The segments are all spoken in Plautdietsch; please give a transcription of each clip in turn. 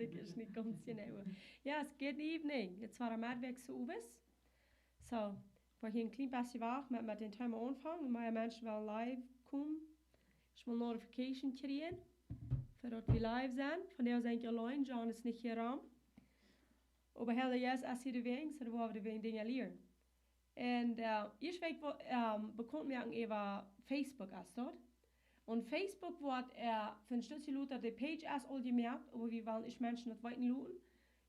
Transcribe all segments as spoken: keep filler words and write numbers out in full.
Dit es nich gaunz jeneiw. Yes, good evening. Dit es wada Mad Week so owes. So, wie hia een kjlien bät wachten met, met dän Thema aunfangen. Mea Menschen wellen live komen. Ekj mott notification kjrieen, fa daut wie live sent. Vondoag sie ekj auleen, John es nich hia rom. Oba Helder Jeist es hia doawäajen, so woa wie doawäajen Dinja lieren. Un, äh, ieescht well ekj, ähm, bekaunt moaken äwa Facebook es daut. Un Facebook woat, äh, von Stutzi Luther, de Page es aul jemoakt, oba wie wellen ieescht Menschen daut weeten loten,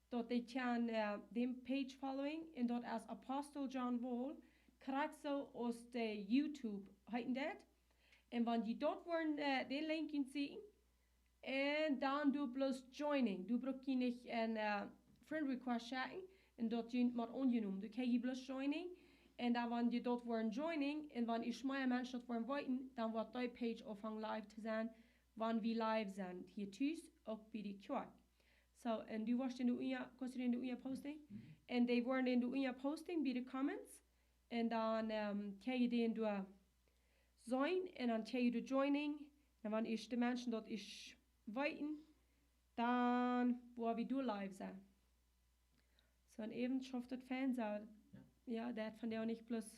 daut dee kjennen, äh, dän Page following, un daut es Apostel John Wall, krakjt soo aus de YouTube heeten deit. Un wan jie daut woaren, äh, dän Link sieekjen, un dan doa bloos joining. Doa bruck jie nich een, äh, friend request schekjen un daut jie mott aunjenomen. Doa kjenn jie bloos joining. Un dan, wan jie daut woaren joining, un wan ieescht mea Menschen daut woaren weeten, dan woat dee Page aunfangen live to sennen, wan wie live sent. Hia tus, uk bie de Kjoakj. So, un du woascht dän doa unja, kaust du dän doa unja posten? Mhm. Un dee woaren dän doa unja posten bie de comments. Un dan, ähm, kjenn jie dän doa seenen un dan kjenn jie doa joining. Un wan ieescht de Menschen daut ieescht weeten, dan woa wie doa live sennen. So, un äwent schauft daut fein soo. Jo. Jo, daut von dee nich bloos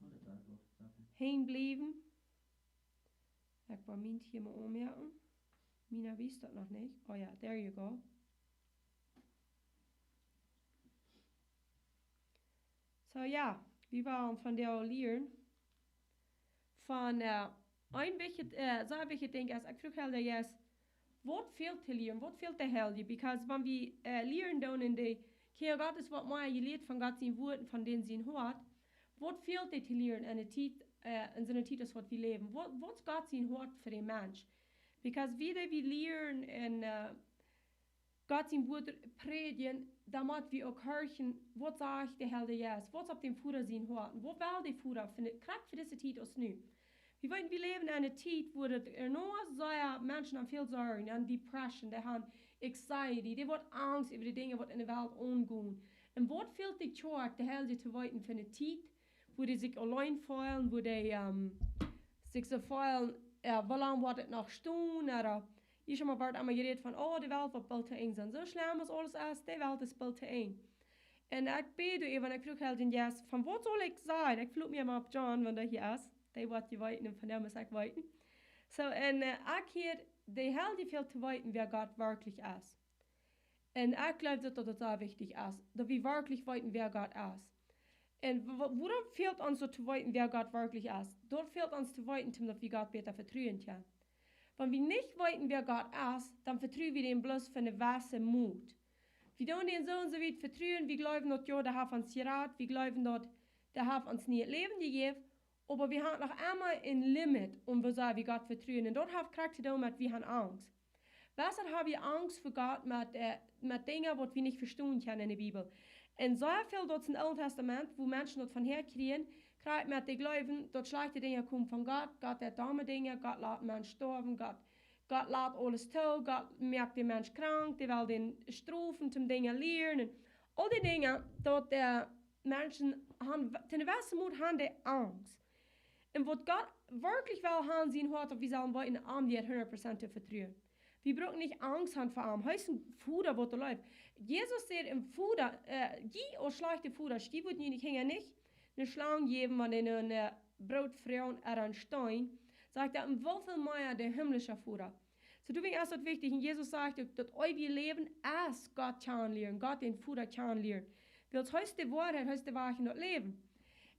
Oh, daut woat goot. Dank je. Henjen bliewen. Ekj woa mient hia mol aunmoaken. Miene wiest daut noch nich. Oh jo, there you go. So jo, wie wellen vondoag lieren von, äh, een wichtjet, äh, sea wichtjet Dinkj es, ekj fruach Helder Jeist, waut fält to lieren, waut fält to helje? Because wan wie, äh, lieren doonen en de Kjinja Gottes, waut mea jelieet von Gott sien Wort un von dän sien Hoat, waut fält dee to lieren en de Tiet, äh, en soone Tiet aus waut wie läwen? Waut, waut es Gott sien Hoat fa dän Mensch? Because wie, dee wie lieren un, äh, Gott sien Wort prädjen, dan mott wie uk horchen, waut sajcht de Helder Jeist, waut es opp dän Voda sien Hoat, waut well de Voda fa, krakjt fa dise Tiet aus nu. Wie weeten, wie läwen en eene Tiet, wua daut ea noch sea Menschen han väl Sorjen, han Depression, dee han Anxiety, dee woat Angst äwa de Dinja, waut en de Welt aungonen. Un waut fält de Kjoakj, de Helje to weeten fa eene Tiet, wua dee sikj auleen feelen, wua dee, ähm, sikj soo feelen, jo, woo lang woat et noch stonen, ooda, hia es mau, woat emma jerät von, oh, de Welt woat boolt to Enj sennen. Soo schlemm aus aules es, de Welt es boolt to Enj. Un ekj bäd doaräwa un ekj fruach Helder Jeist, von waut saul ekj sajen? Ekj veloot mie mau opp John, wan dee hia es. Dee woat je weeten un von däm es ekj weeten. So, un, äh, ekj hia, de Helje fält to weeten, wäa Gott werkjlich es. Un ekj jleew, daut daut sea wichtich es, daut wie werkjlich weeten, wäa Gott es. Un wa-, wa-, wuarom fält ons daut to weeten, wäa Gott werkjlich es? Daut fält ons to weeten, om daut wie Gott bäta vetruen kjennen. Wan wie nich weeten, wäa Gott es, dan vetruen wie däm bloos fa eene jewesse Moot. Wie doonen dän soo un soo wiet vetruen, wie jleewen daut, jo, dee haft ons jerat, wie jleewen daut, dee haft ons nieet Läwen jejäft, oba wie han noch emma een Limit, om woo sea wie Gott vetruen. Un daut haft krakjt to doonen met, wie han Angst. Weshalb ha wie Angst fa Gott met, äh, met Dinja, waut wie nich vestonen kjennen en de Bibel? Un soo väl daut es em Oolen Tastament, wua Menschen daut von häa kjrieen, krakjt met dee jleewen, daut schlajchte Dinja komen von Gott, Gott deit domme Dinja, Gott lat Mensch stoawen, Gott, Gott lat aules too, Gott moakt dän Mensch krank, dee well dän strofen, om Dinja lieren, un aul dee Dinja, daut de Menschen han, to eene jewesse Moot han dee Angst. Un waut Gott werkjlich well han, sien Hoat, daut wie sellen weeten, am dee hundat Prozent to vetruen. Wie brucken nich Angst han fa am. Hee es een Voda, waut doa leeft. Jesus säd, een Voda, äh, jie aus schlajchte Vodasch, jie wudden june Kjinja nich eene Schlang jäwen, wan dee no een, äh, Broot froagen ooda een Steen. Sajcht hee, un woo väl mea de himlische Voda. So, doawäajen es daut wichtich. Un Jesus sajcht uk, daut eewje Läwen es Gott kjanen lieren, Gott dän Voda kjanen lieren. Wiels hee es de Woarheit, hee es de Wajch un daut Läwen.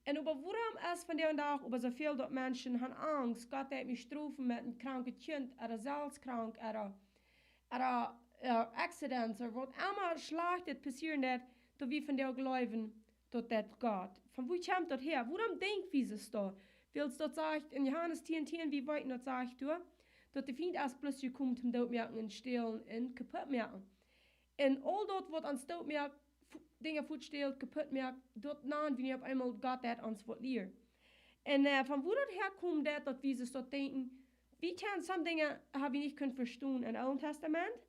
Un oba wuarom es vondoag dän Dach oba soo väl daut Menschen han Angst, Gott deit mie strofen met een kranket Kjint, ooda selfst krank, ooda, ooda, äh, accidents, ooda waut emma schlajchtet passieren deit, daut wie vondoag jleewen, daut deit Gott. Von wua kjemt daut häa? Wuarom denkj wie soo daut? Wiels daut sajcht en Johanes tieen tieen, wie weeten daut sajcht doa, daut de Fient es bloos jekomen toom dootmoaken un stälen un kaputt moaken. Un aul daut, waut ons dootmoakt, fu-, Dinja fuatstält, kaputt moakt, daut nanen wie nu opp eemol Gott deit ons waut lieren. Un, äh, von wua daut häakjemt, daut, daut wie soo daut denkjen, wie kjennen some Dinja, ha wie nich kunt vestonen em Oolen Tastament.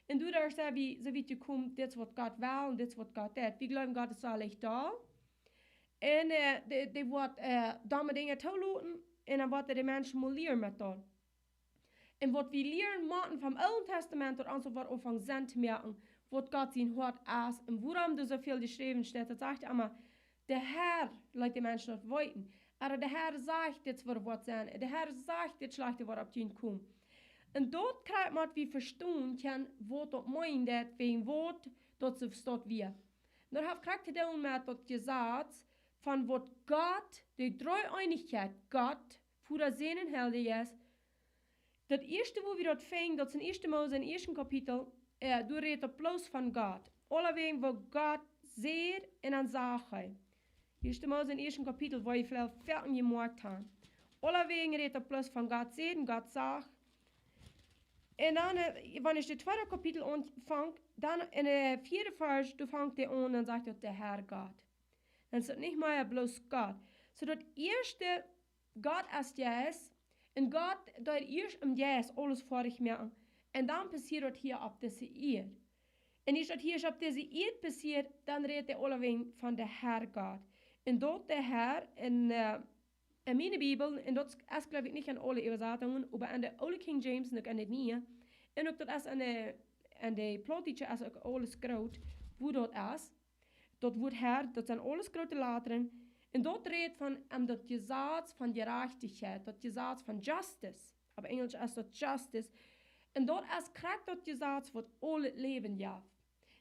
Un doaderch sent wie soo wiet jekomen, dit es waut Gott well un dit es waut Gott deit. Wie jleewen, Gott es soo leicht doll. Un, äh, dee, dee woat, äh, domme Dinja toloten un dan woat hee de Menschen mol lieren met daut. Un waut wie lieren motten vom Oolen Tastament, daut ons waut aunfangt Senn to moaken, waut Gott sien Hoat es un wuarom doa soo väl jeschräwen steit, daut sajcht emma, de Herr leet de Menschen daut weeten. Ooda de Herr sajcht, dit woat waut sennen. De Herr sajcht, dit schlajchte woat opp junt komen. Un daut kjrieen wie vestonen kjennen, waut daut meent, wäajen waut daut soo steit wia. Daut haft krakjt to doonen met daut Jesaz von waut Gott, de Dreeeenichkjeit, Gott, Voda, Sän un Heilja Jeist, daut ieeschte, wua wie daut finjen, daut es en ieeschte Mose, em ieeschten Kapitel, äh, doa rät daut bloos von Gott. Aulawäajen, wua Gott säd un dan sach hee. Ieeschte Mose, em ieeschten Kapitel, wua wie väl Ferien jemoakt haben. Aulawäajen rät daut bloos von Gott säd un Gott sach. Un dan, äh, wan ekj daut tweede Kapitel aunfang, dan en de vieede Varsch, doa fangt hee aun, dan sajcht daut de Herr Gott. Dan es daut nich mea bloos Gott. Soo daut ieeschte, Gott es Jeist, un Gott deed ieescht em Jeist aules foadich moaken. Un dan passieet daut hia opp dise Ieed. Un ieescht daut hia opp dise Ieed passieet, dan rät hee aulawäajen von de Herr Gott. Un daut de Herr en, äh, en miene Bibel, un daut es, jleew ekj, nich en aule Äwasatungen, oba en de Oole King James un uk en de Niee. Un uk daut es en de, en de Plautdietsche es uk aules groot, wua daut es. Daut Wuat Herr, daut sent aules groote Latren. Un daut rät von, ähm, daut Jesaz von Jerajchtichkjeit, daut Jesaz von justice. Opp Enjelsch es daut justice. Un daut es krakjt daut Jesaz waut aulet Läwen jeft.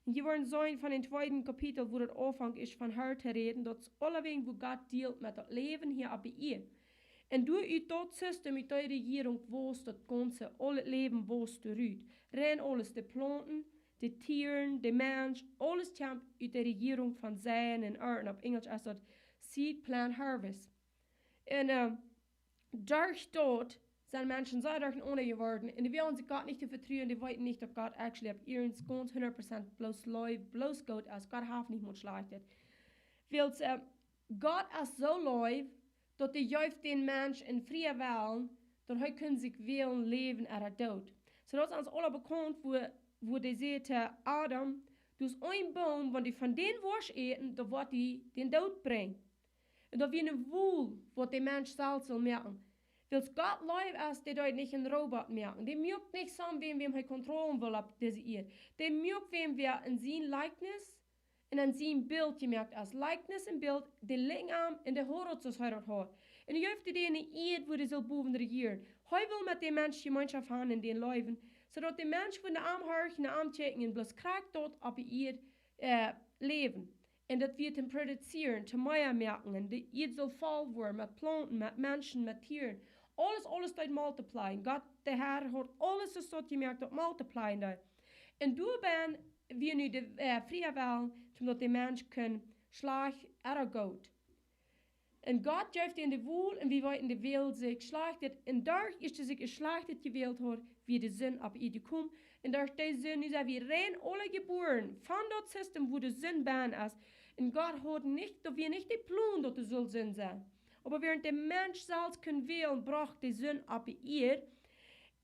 Un jie woaren seenen von dän tweeden Kapitel, wua daut aunfangt es von Herr to räden, daut es aulawäajen, wua Gott dealt met daut Läwen hia opp de Ieed. Un doa ut daut System, ut dee Rejierunk, wauss daut gaunze, aulet Läwen wauss doa rut. Rein aules, de Plaunten, de Tieren, de Mensch, aules kjemt ut de Rejierunk von Seien un Ernten. Opp Enjelsch es daut Seed, Plant, Harvest. Un, äh, derch daut sent Menschen soo derch een aundret jeworden. Un dee wellen sikj Gott nich to vetruen, dee weeten nich, daut Gott actually opp iernst gaunz hundat Prozent bloos Leew, bloos Goot es. Gott haft nich mol Schlajchtet. Wiels, äh, Gott es soo Leew, daut hee jeef dän Mensch een frieen Wellen, daut hee kunn sikj wälen, Läwen ooda Doot. Soo daut es ons aula bekaunt, wua, wua hee säd to Adam, du hast een Boom, wan du von dän woascht äten, dan woat die dän Doot brinjen. Un daut wia ne Wol, waut de Mensch selfst sull moaken. Wiels Gott Leew es, dee deed nich een Robot moaken. Dee muak nich soo wäm, wäm hee kontrollen well opp dise Ieed. Dee muak wäm, wäa en sien Likeness un en sien Bilt jemoakt es. Likeness un Bilt, de Linjarm un de Hoorn, soo aus hee daut haud. Un hee jeef dee ne Ieed, wua dee sull bowen rejieren. Hee well met dän Mensch Jemeenschoft haben un dän leewen, soo daut de Mensch von de Arm horchen, de Arm kjikjen un bloos krakjt daut opp de Ieed, äh, läwen. Un daut wia to produzieren, to mea moaken. Un de Ieed sull voll woaren met Plaunten, met Menschen, met Tieren. Aules, aules deed multiplyen. Gott, de Herr, haud aules soo jemoakt, daut multiplyen deed. Un doa bie wia nu de, äh, frieen Wellen, soo daut de Mensch kunn schlajcht ooda goot. Un Gott jeef an de Wol, un wie weeten, de Welt sikj schlajcht, un derch daut hee sikj schlajcht jewält haud, wia de Sind opp de Ieed jekomen. Un derch dee Sind, nu sent wie rein aula jebuaren von daut System, wua de Sind bennen es. Un Gott haud nich, daut wia nich de Plon, daut doa sull Sind sennen. Oba wäarent de Mensch selfst kunn wälen, brocht de Sind opp de Ieed.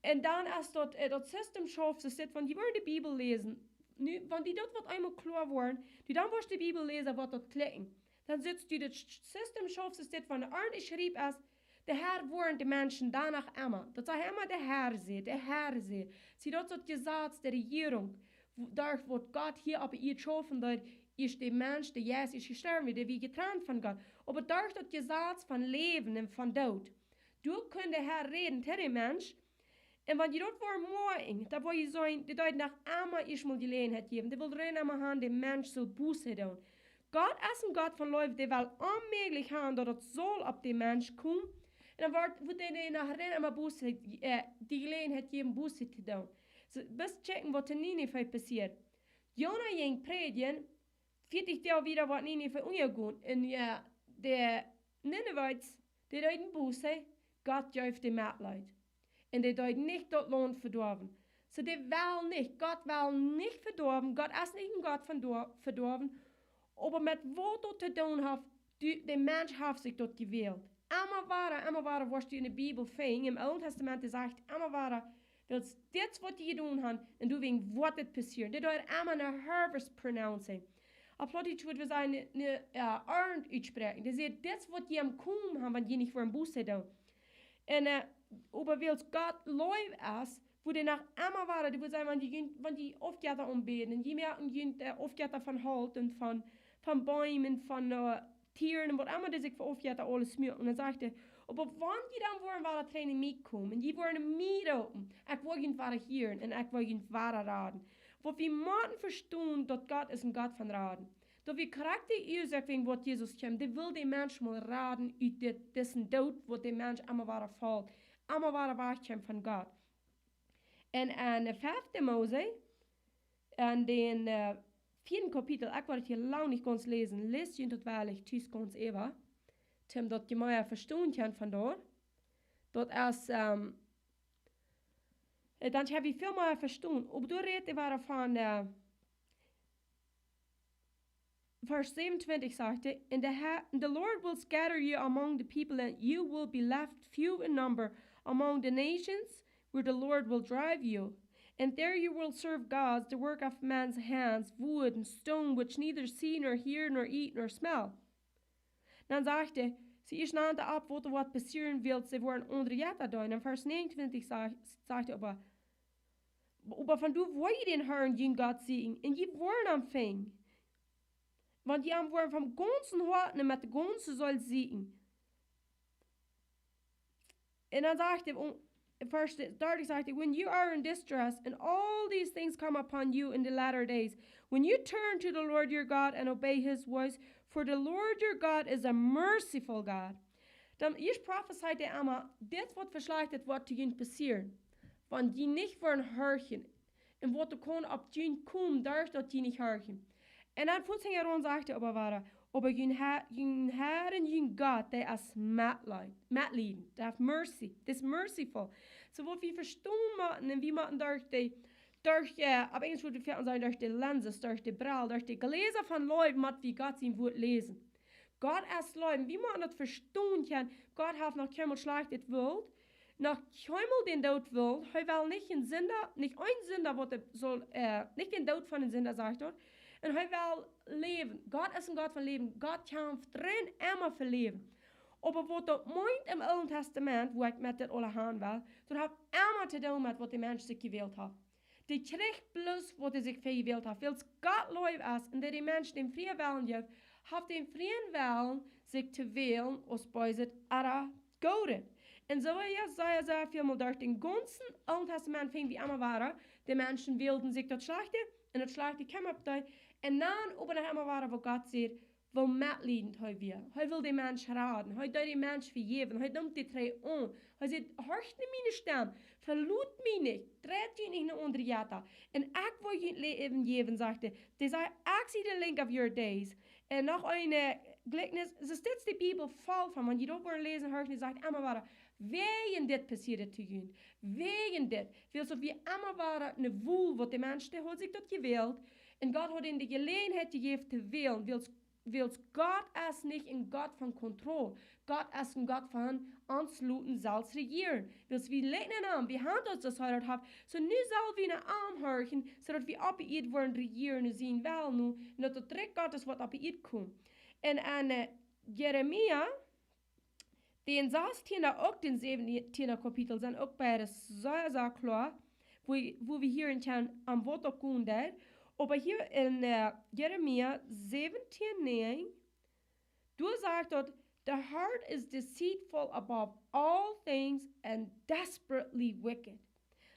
Un dan es daut, äh, daut System schauft, es dit, wan jie woaren de Bibel läsen. Nu, wan die daut woat eemol kloa woaren, du dan woascht de Bibel läsen, woat daut klikjen. Dan sitst du, daut System schauft, es dit, wan de Arnt jeschräwen es, de Herr woarnt de Menschen doano emma. Daut sajcht emma, de Herr sajcht, de Herr sajcht. See, daut es daut Jesaz, de Rejierunk, wua-, derch waut Gott hia opp de Ieed schaufen deed, es de Mensch, de Jeist es jestorwen, dee wia jetrant von Gott. Oba derch daut Jesaz von Läwen un von Doot, doa kunn de Herr räden to dän Mensch. Un wan jie daut woaren moakjen, dan woa jie seenen, dee deed noch emma ieescht mol Jeläajenheit jäwen. Dee wull rein emma haben, de Mensch sull Buße doonen. Gott es een Gott von Leew, dee well onmäajlich haben, daut daut saul opp dän Mensch komen. Un dan woat, woat dee, dee noch rein emma Buße, äh, de Jeläajenheit jäwen, Buße to doonen. Soo, bloos kjikjen, waut en Ninive passieet. Jona jinkj prädjen, vieetich Doag wieda, waut Ninive unjagonen. Un jo, de Ninivieten, dee deeden Buße, Gott jeef dee Metleet. Un dee deeden nich daut Launt vedoawen. Soo, dee wellen nich, Gott well nich vedoawen, Gott es nich een Gott von doa-, vedoawen. Oba met waut daut to doonen haft, du, de Mensch haft sikj daut jewält. Emma wada, emma wada woascht du en de Bibel finjen, em Oolen Tastament, dee sajcht emma wada, wiels dit waut dee jedonen haben, un doawäajen woat dit passieren. Dee deed emma ne harvest pronouncing. Opp Plautdietsch wudd wie sajen, ne, ne, äh, Arnt utspräakjen. Dee säd, dit waut jie aum komen haben, wan jie nich woaren Buße doonen. Un, äh, Oba wiels Gott Leew es, wudd hee noch emma wada, dee wudd sajen, wan jie, wan jie Aufjetta aunbäden, un jie moaken junt, äh, Aufjetta von Holt un von, von Beem un von, äh, Tieren un waut emma dee sikj fa Aufjetta aules moaken. Dan sajcht hee, oba wan jie dan woaren wada trigj no mie komen, un jie woaren mie roopen, ekj woa junt wada hieren un ekj woa junt wada raden. Waut wie motten vestonen, daut Gott es een Gott von raden. Daut wie krakjt de Uasoak wäajen waut Jesus kjeem, dee well dän Mensch mol raden ut dit, disen Doot, waut dän Mensch emma wada felt, emma wada wajchkjemt von Gott. Un en, äh, fefte Mose, en dän, äh, vieeden Kapitel, ekj woa daut hia lang nich gaunz läsen, läst junt daut woll ekj tus gaunz äwa, toom daut jie mea vestonen kjennen von doa. Daut es, ähm, äh, dan hab wie väl mea vestonen. Oba doa rät hee wada von, äh, Vers siebenundzwanzig sajcht hee, and the, ha- and the Lord will scatter you among the people, and you will be left few in number among the nations where the Lord will drive you. And there you will serve gods, the work of men's hands, wood and stone, which neither see nor hear nor eat nor smell. Dan sajcht hee, see, ekj nand opp waut doa woat passieren, wiels see woaren aundre Jetta deenen. En Vers negenundzwanzig sa- sajcht hee oba, oba von doa woa jie dän Herrn, jun Gott, sieekjen, un jie woaren am finjen. Wan jie am woaren von gaunzen Hoaten un met de gaunze Seel sieekjen. Un dan sajcht hee, en Vers dartich sajcht hee, when you are in distress and all these things come upon you in the latter days, when you turn to the Lord your God and obey his voice, for the Lord your God is a merciful God. Dan ieescht prophezeit hee emma, dit waut veschlajcht, dit woat to junt passieren. Wan jie nich woaren horchen, un waut doa kaun opp junt komen, derch daut jie nich horchen. Un dan fuats hinjaraun sajcht hee oba wada, oba jun Ha- jun Herr un jun Gott, dee es metleid, metliedent, dee haft mercy, dee es merciful. Soo waut wie vestonen motten, un wie motten derch de, derch, äh, opp Enjlisch wudd wie sajen, derch de lenses, derch de Brell, derch de Jläsa von Leew, mott wie Gott sien Wuat läsen. Gott es Leew, wie motten daut vestonen kjennen, Gott haft noch kjeenmol Schlajchtet wult, noch kjeenmol dän Doot wult. Hee well nich een Sinda, nich een Sinda, waut hee saul, äh, nich dän Doot von een Sinda, sajcht hee. Un hee well Läwen. Gott es een Gott von Läwen. Gott kjamft rein emma fa Läwen. Oba waut daut meent em Oolen Tastament, wua ekj met dit aula han well, daut haft emma to doonen met waut de Mensch sikj jewält haft. Dee kjricht bloos waut hee sikj fa jewält haft. Wiels Gott Leew es un dee dän Mensch dän fräen Wellen jeft, haft dän fräen Wellen sikj to wälen aus Beeset ooda Goodet. Un soo, jo, sea, sea väl mol derch dän gaunzen Oolen Tastament finj wie emma wada, de Menschen wälden sikj daut Schlajchte, un daut Schlajchte kjeem opp dee, un dan oba noch emma wada, wua Gott sajcht, woo metliedent hee wia. Hee well dän Mensch raden, hee deed dän Mensch vejäwen, hee neem dee trigj aun. Hee sajcht, horcht no miene Stemm, velot mie nich, dreit junt nich no aundre Jetta. Un ekj woa junt Läwen jäwen, sajcht hee. Dee säd, I see the length of your days. Un noch een, äh, Jlikjnis, soo steit de Bibel voll von, wan jie daut woaren läsen, horchen, dee sajcht emma wada, wäajen dit passieed to junt. Wäajen dit. Wiels daut wia emma wada ne Wol, waut de Mensch, dee haud sikj daut jewält. Un Gott haud am de Jeläajenheit jejäft to wälen, wiels wiels Gott es nich een Gott von Kontroll. Gott es een Gott von ons loten selfst rejieren. Wiels wie lieden aun am, wie haben daut, soo aus hee daut haft. Soo nu sell wie no am horchen, soo daut wie oppe Ieed woaren rejieren no sien Wellen nu, un daut daut Rikj Gottes woat oppe Ieed komen. Un en, äh, Jeremia, dän sastieenden, uk dän säwentieenden Kapitel, sent uk beid sea, sea kloa, wua, wua wie hieren kjennen, om waut daut gonen deit. Oba hia en, äh, Jeremia säwentieen näajen, doa sajcht daut, the heart is deceitful above all things and desperately wicked.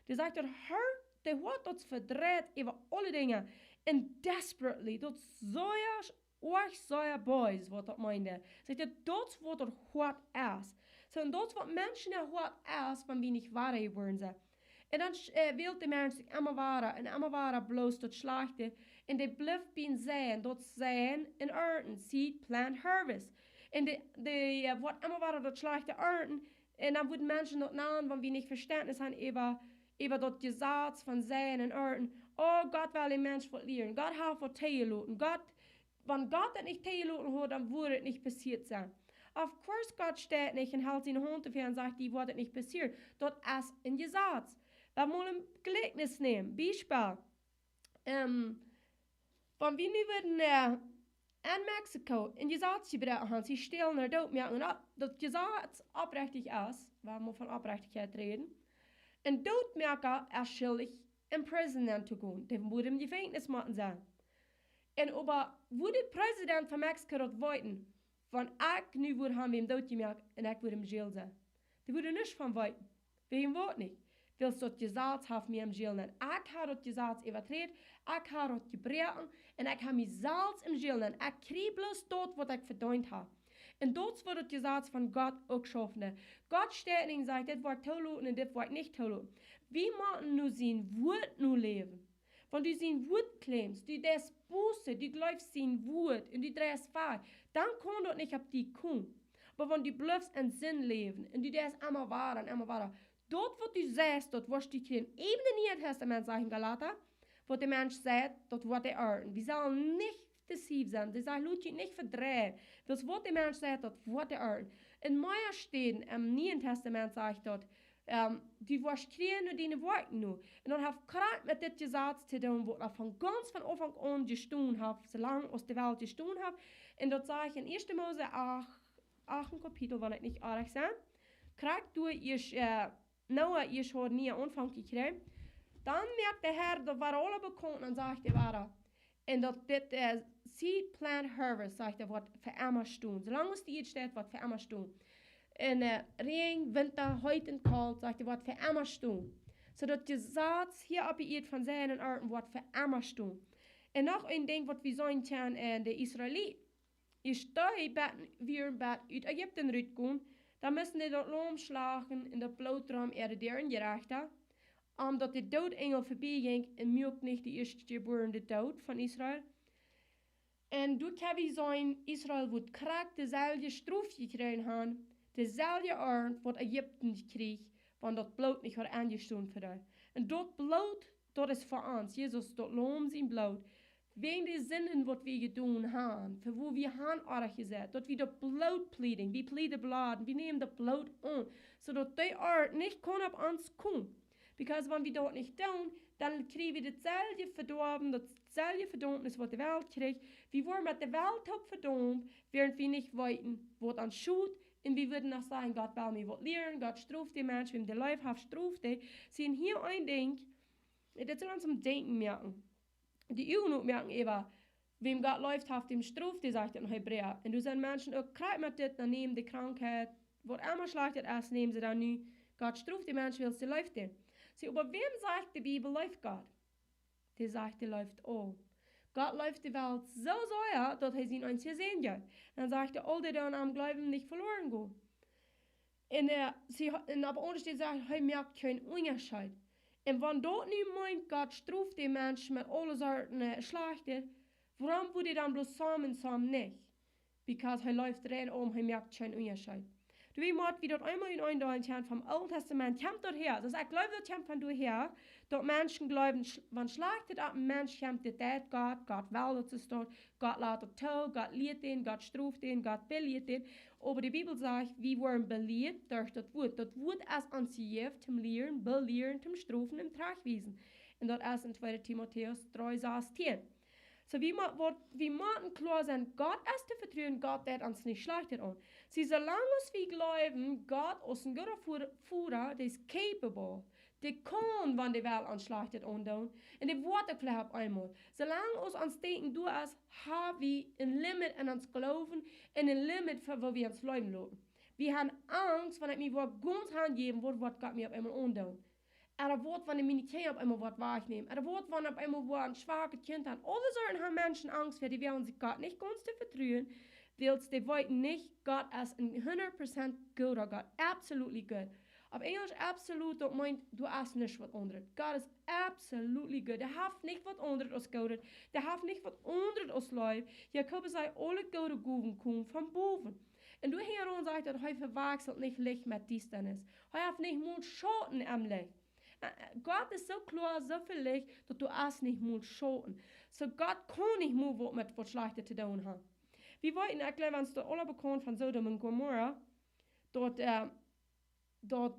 Dee sajcht, daut Hoat, dee Hoat, daut es vedreit äwa aule Dinja, un desperately, daut es sea oajch sea bees, waut daut meent. Sajcht hee, daut es waut daut Hoat es. Soo, un daut es waut Menschen äa Hoat es, wan wie nich wada jebuaren sent. Un dan, äh, wält de Mensch sikj emma wada un emma wada bloos daut Schlajchte. Un dee blift bie seien, daut seien un arnten, seed, plant, harvest. Un dee, dee, äh, woat emma wada daut Schlajchte arnten. Un dan wudden Menschen daut nanen, wan wie nich Vestentnis haben äwa, äwa daut Jesaz von seien un arnten. Oh, Gott well dän Mensch waut lieren. Gott haft waut toojeloten. Gott Wan Gott daut nich toojeloten haud, dan wudd daut nich passieet sennen. Of course, Gott steit nich un helt siene Haunt doafäa un sajcht, die woat daut nich passieren. Daut es een Jesaz. Wie wellen een Jlikjnis nämen. Biespel. Ähm, wan wie nu wudden, äh, en Mexiko een Jesaz jebroaken haben, see stälen ooda doot moaken, un daut Jesaz oprechtich es, Wua wie von Oprechtichkjeit räden. Een Dootmoaka es schuldich en prison nenn to gonen. Dee wudd em Jefenkjnis motten sennen. Un oba wudd de President von Mexiko daut weeten, wan ekj nu wudd han wäm dootjemoakt un ekj wudd em Jail sennen? Dee wudd nuscht von weeten. Wäajen waut nich? Wiels daut Jesaz haft mie em Jail nenn. Ekj ha daut Jesaz äwaträden, ekj ha daut jebroaken un ekj ha mie selfst em Jail nenn. Ekj kjrie bloos daut, waut ekj vedeent ha. Un daut es waut daut Jesaz von Gott uk schaufen deit. Gott steit nich un sajcht, dit woa ekj tooloten un dit woa ekj nich tooloten. Wie motten no sien Wuat no läwen. Wan du sien Wuat kjlemmst, du deist Buße, du jleefst sien Wuat un du dreist wajch, dan kaun daut nich opp die komen. Oba wan du bliefst en Sind läwen un du deist emma wada un emma wada, daut waut du sajchst, daut woascht du kjrieen. Äwen em Nieen Testament sajcht Galata, waut de Mensch seit, daut woat hee arnten. Wie sellen nich deceive sennen. Dee sajcht, lot junt nich vedreien. Wiels waut de Mensch seit, daut woat hee arnten. En mea Städen em Nieen Testament sajcht daut, ehm, du woascht kjrieen no diene Woakjen no. Un daut haft krakjt met dit Jesaz to doonen, waut von gaunz von Aunfank aun jestonen haft, soo lang aus de Welt jestonen haft. Un daut sajcht en Ieeschte Mose acht, acht Kapitel, wan ekj nich oajch sie. Krakjt doa ieescht, eh, Noah ieescht haud nieen Aunfank jekjräajen. Dan moakt de Herr daut wada aula bekaunt un sajcht hee wada. Un daut dit, eh, seed, plant, harvest, sajcht hee, woat fa emma stonen. Soo lang aus de Ieed steit, woat fa emma stonen. Un, eh, Räajen, Winta, heet un kolt, sajcht hee, woat fa emma stonen. Soo daut Jesaz hia opp de Ieed von seenen Arnten woat fa emma stonen. Un noch een Dinkj, waut wie seenen kjennen en de Israeliten. Ieescht dee bat, wieren bat ut Ägipten rutjekomen, dan musten dee daut Laum schlachten un daut Bloot doarom äare Däaren jerajcht haben, omdaut de Doodenjel verbie jinkj un muak nich de Ieeschtjebuarne doot von Israel. Un doa kjenn wie seenen, Israel woat krakjt deselwje Strof jekjräajen haben, deselwje Arnt waut Ägipten kjrieech, wan daut Bloot nich haud aunjestonen fa dee. Un daut Bloot, daut es fa ons, Jesus, daut Laum sien Bloot. Wäajen de Sinden waut wie jedonen haben, fa woo wie haben oajch jesajcht, daut wie daut Bloot pleaden, wie pleaden blood, wie nämen daut Bloot aun, soo daut dee Arnt nich kaun opp ons komen. Because wan wie daut nich doonen, dan kjrie wie daut selwje Vedorwen, daut selwje Vedaumnis waut de Welt kjrieech. Wie woaren met de Welt uk vedaumt, wäarent wie nich weeten, waut ons schot. Un wie wudden noch sajen, Gott well mie waut lieren, Gott stroft dän Mensch, wäm dee leef haft, stroft dee. See, hia een Dinkj, dit saul ons aum Denkjen moaken. De Uagen opmoaken äwa, wäm Gott leef haft, däm stroft hee, sajcht daut en Hebräa. Un doa sent Menschen uk krakjt met dit, dan nämen de Krankheit, waut emma schlajcht es, nämen see dan nu, Gott stroft dän Mensch, wiels hee leeft dän. See, oba wäm sajcht de Bibel leeft Gott? Dee sajcht, dee leeft aul. Gott leeft de Welt soo sea, daut hee sienen eensjen Sän jeef. Dan sajcht hee, aul dee, dee aun am jleewen, nich veloren gonen. Un, eh, see, un opp aundre Städ sajcht, hee moakt kjeen Unjascheet. Un wan daut nu meent, Gott stroft dän Mensch met aule Sorten, eh, Schlajchtet, wuarom wudd hee dan bloos some un some nich? Because hee leeft rein om, hee moakt kjeen Unjascheet. Doa mott wie daut eemol en een Deel kjennen vom Oolen Testament, kjemt daut häa. Soo ekj jleew, daut kjemt von doa häa, daut Menschen jleewen, sch-, wan Schlajchtet opp een Mensch kjemt, daut deit Gott, Gott well daut soo steit, Gott lat daut too, Gott lieet dän, Gott stroft dän, Gott belieet dän. Oba de Bibel sajcht, wie woaren belieet derch daut Wuat. Daut Wuat es ons jejäft toom lieren, belieren, toom strofen un trajchtwiesen. Un daut es en tweede Timotäus dree sastieen. Soo, wie mo-, waut, wie motten kloa sennen, Gott es to vetruen, Gott deit ons nich Schlajchtet aun. See, soo lang aus wie jleewen, Gott aus een gooda Voda, Voda, dee es capable, dee kaun, wan dee well, ons Schlajchtet aundoonen. Un dee woat uk veleicht opp eemol. Soo lang aus ons Denkjen doa es, ha wie een Limit en ons Gloowen un een Limit fa woo wie ons läwen loten. Wie haben Angst, wan ekj mie woa gaunz hanjäwen, waut woat Gott mie opp eemol aundoonen? Ooda waut, wan hee miene Kjinja opp eemol woat wajchnämen? Ooda waut, wan opp eemol woa een schwakjet Kjint haben? Aule Sorten haben Menschen Angst fa, dee woagen sikj Gott nich gaunz to vetruen, wiels dee weeten nich, Gott es een hundat Prozent gooda Gott. Absolutely good. Opp Enjlisch absolute, daut meent, doa es nuscht waut aundret. God is absolutely good. Dee haft nich waut aundret aus Goodet. Dee haft nich waut aundret aus Leew. Jakobus sajcht, aule goode Gowen komen von bowen. Un doa hinjaraun sajcht daut, hee vewakjselt nich Licht met Diestanis. Hee haft nich mol Schauten em Licht. Eh, eh, Gott es soo kloa, soo väl Licht, daut doa es nich mol Schauten. Soo Gott kaun nich mol waut met waut Schlajchtet to doonen haben. Wie weeten, ekj jleew, ons daut aula bekaunt von Sodom un Gomorra, daut, eh, daut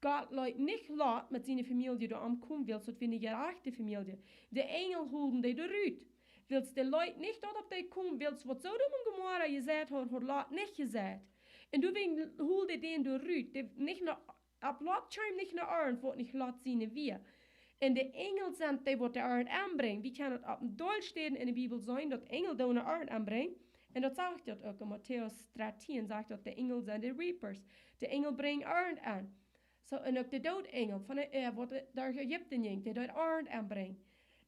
Gott leet nich Lot met siene Famielje doa omkomen, wiels daut wia eene jerajchte Famielje. De Enjel holden dee doa rut. Wiels dee leet nich daut opp dee komen, wiels waut Sodom un Gomorra jesajcht haud, haud Lot nich jesajcht. Un doawäajen hold dee dän doa rut, dee nich no, opp Lot kjeem nich no Arnt, waut nich Lot siene wia. Un de Enjel sent dee, waut de Arnt enbrinjen. Wie kjennen daut opp een Deel Städen enne Bibel seenen, daut Enjel doonen Arnt enbrinjen. Un daut sajcht daut uk, en Matäus dartieen sajcht daut, de Enjel sent de Reapers. De Enjel brinjen Arnt en. Soo, un uk de Doot-Enjel von de, äh, waut doa Ägipten jinkj, dee deed Arnt enbrinjen.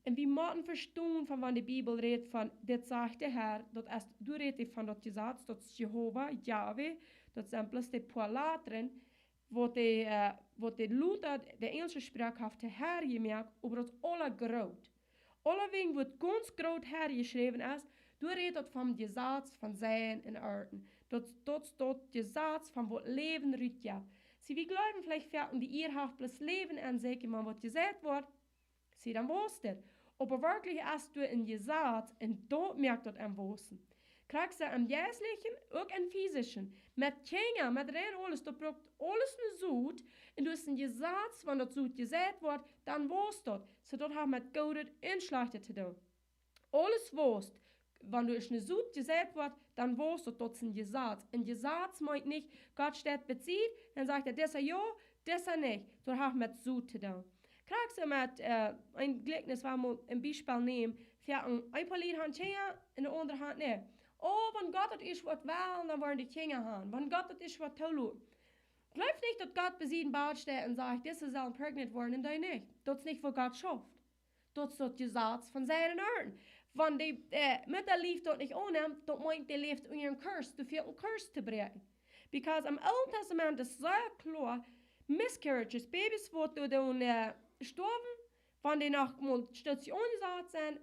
Un wie motten vestonen von wan de Bibel rät von dit sajcht de Herr, daut es, doa rät hee von daut Jesaz, daut es Jehova, Jahwe, daut sent bloos de poa Latren, waut de, äh, waut de Luther, de enjelsche Sproak haft de Herr jemoakt, oba daut es aula groot. Aulawäajen woat gaunz groot Herr jeschräwen es, doa rät daut vom Jesaz von Seien un Arnten. Daut, daut, daut Jesaz von waut Läwen rutjeft. See, wie jleewen veleicht foaken, de Ieed haft bloos Läwen en sikj, wan waut jeseit woat, see, dan wausst et. Oba werkjlich es doa een Jesaz un daut moakt daut am wausen. Krakjt soo em Jeistlichen, uk em Fisischen. Met Kjinja, met rein aules, daut brukt aules ne Sot. Un doa es een Jesaz, wan daut Sot jeseit woat, dan wausst daut. Soo daut haft met Goodet un Schlajchtet to doonen. Aules wausst, wan doa es ne Sot jeseit woat, dan wausst daut, daut es een Jesaz. Een Jesaz meent nich, Gott steit bie Sied, dan sajcht hee, disa jo, disa nich. Daut haft met Sot to doonen. Krakjt soo met, äh, een Jlikjnis, waut wie mol een Biespel nämen, fa een, een poa Lied han Kjinja un de aundre han nich. Oh, wan Gott daut ieescht waut well, dan woaren de Kjinja han. Wan Gott daut ieescht waut toloot. Jleew nich, daut Gott bie Sied em Bad steit un sajcht, dise sellen pregnant woaren un dee nich. Daut es nich, woo Gott schauft. Daut es daut Jesaz von Seien un Arnten. Wan de, äh, Mutta Lief daut nich aunnemt, daut meent, dee läft unja een Curse, doa fält een Curse to bräakjen. Because em Oolen Tastament es sea kloa, miscarriages, Babys waut doa dan, äh, stoawen, wan dee noch mol stootsch aunjesat sent,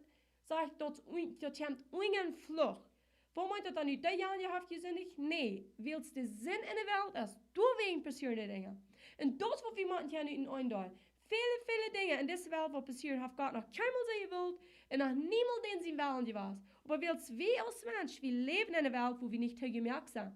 sajcht daut, un-, daut kjemt unja een Fluch. Woo meent daut dan nu, dee Jan haft jesindicht? Nä, wiels de Sind enne Welt es, doawäajen passieren dee Dinja. Un daut es waut wie motten hia nu en Oacht nämen. Väle, väle Dinja en dise Welt waut passieren, haft Gott noch kjeenmol soo jewullt un noch niemols dän sien Wellen jewast. Oba wiels wie aus Mensch, wie läwen en eene Welt, wua wie nich toojemoakt sent.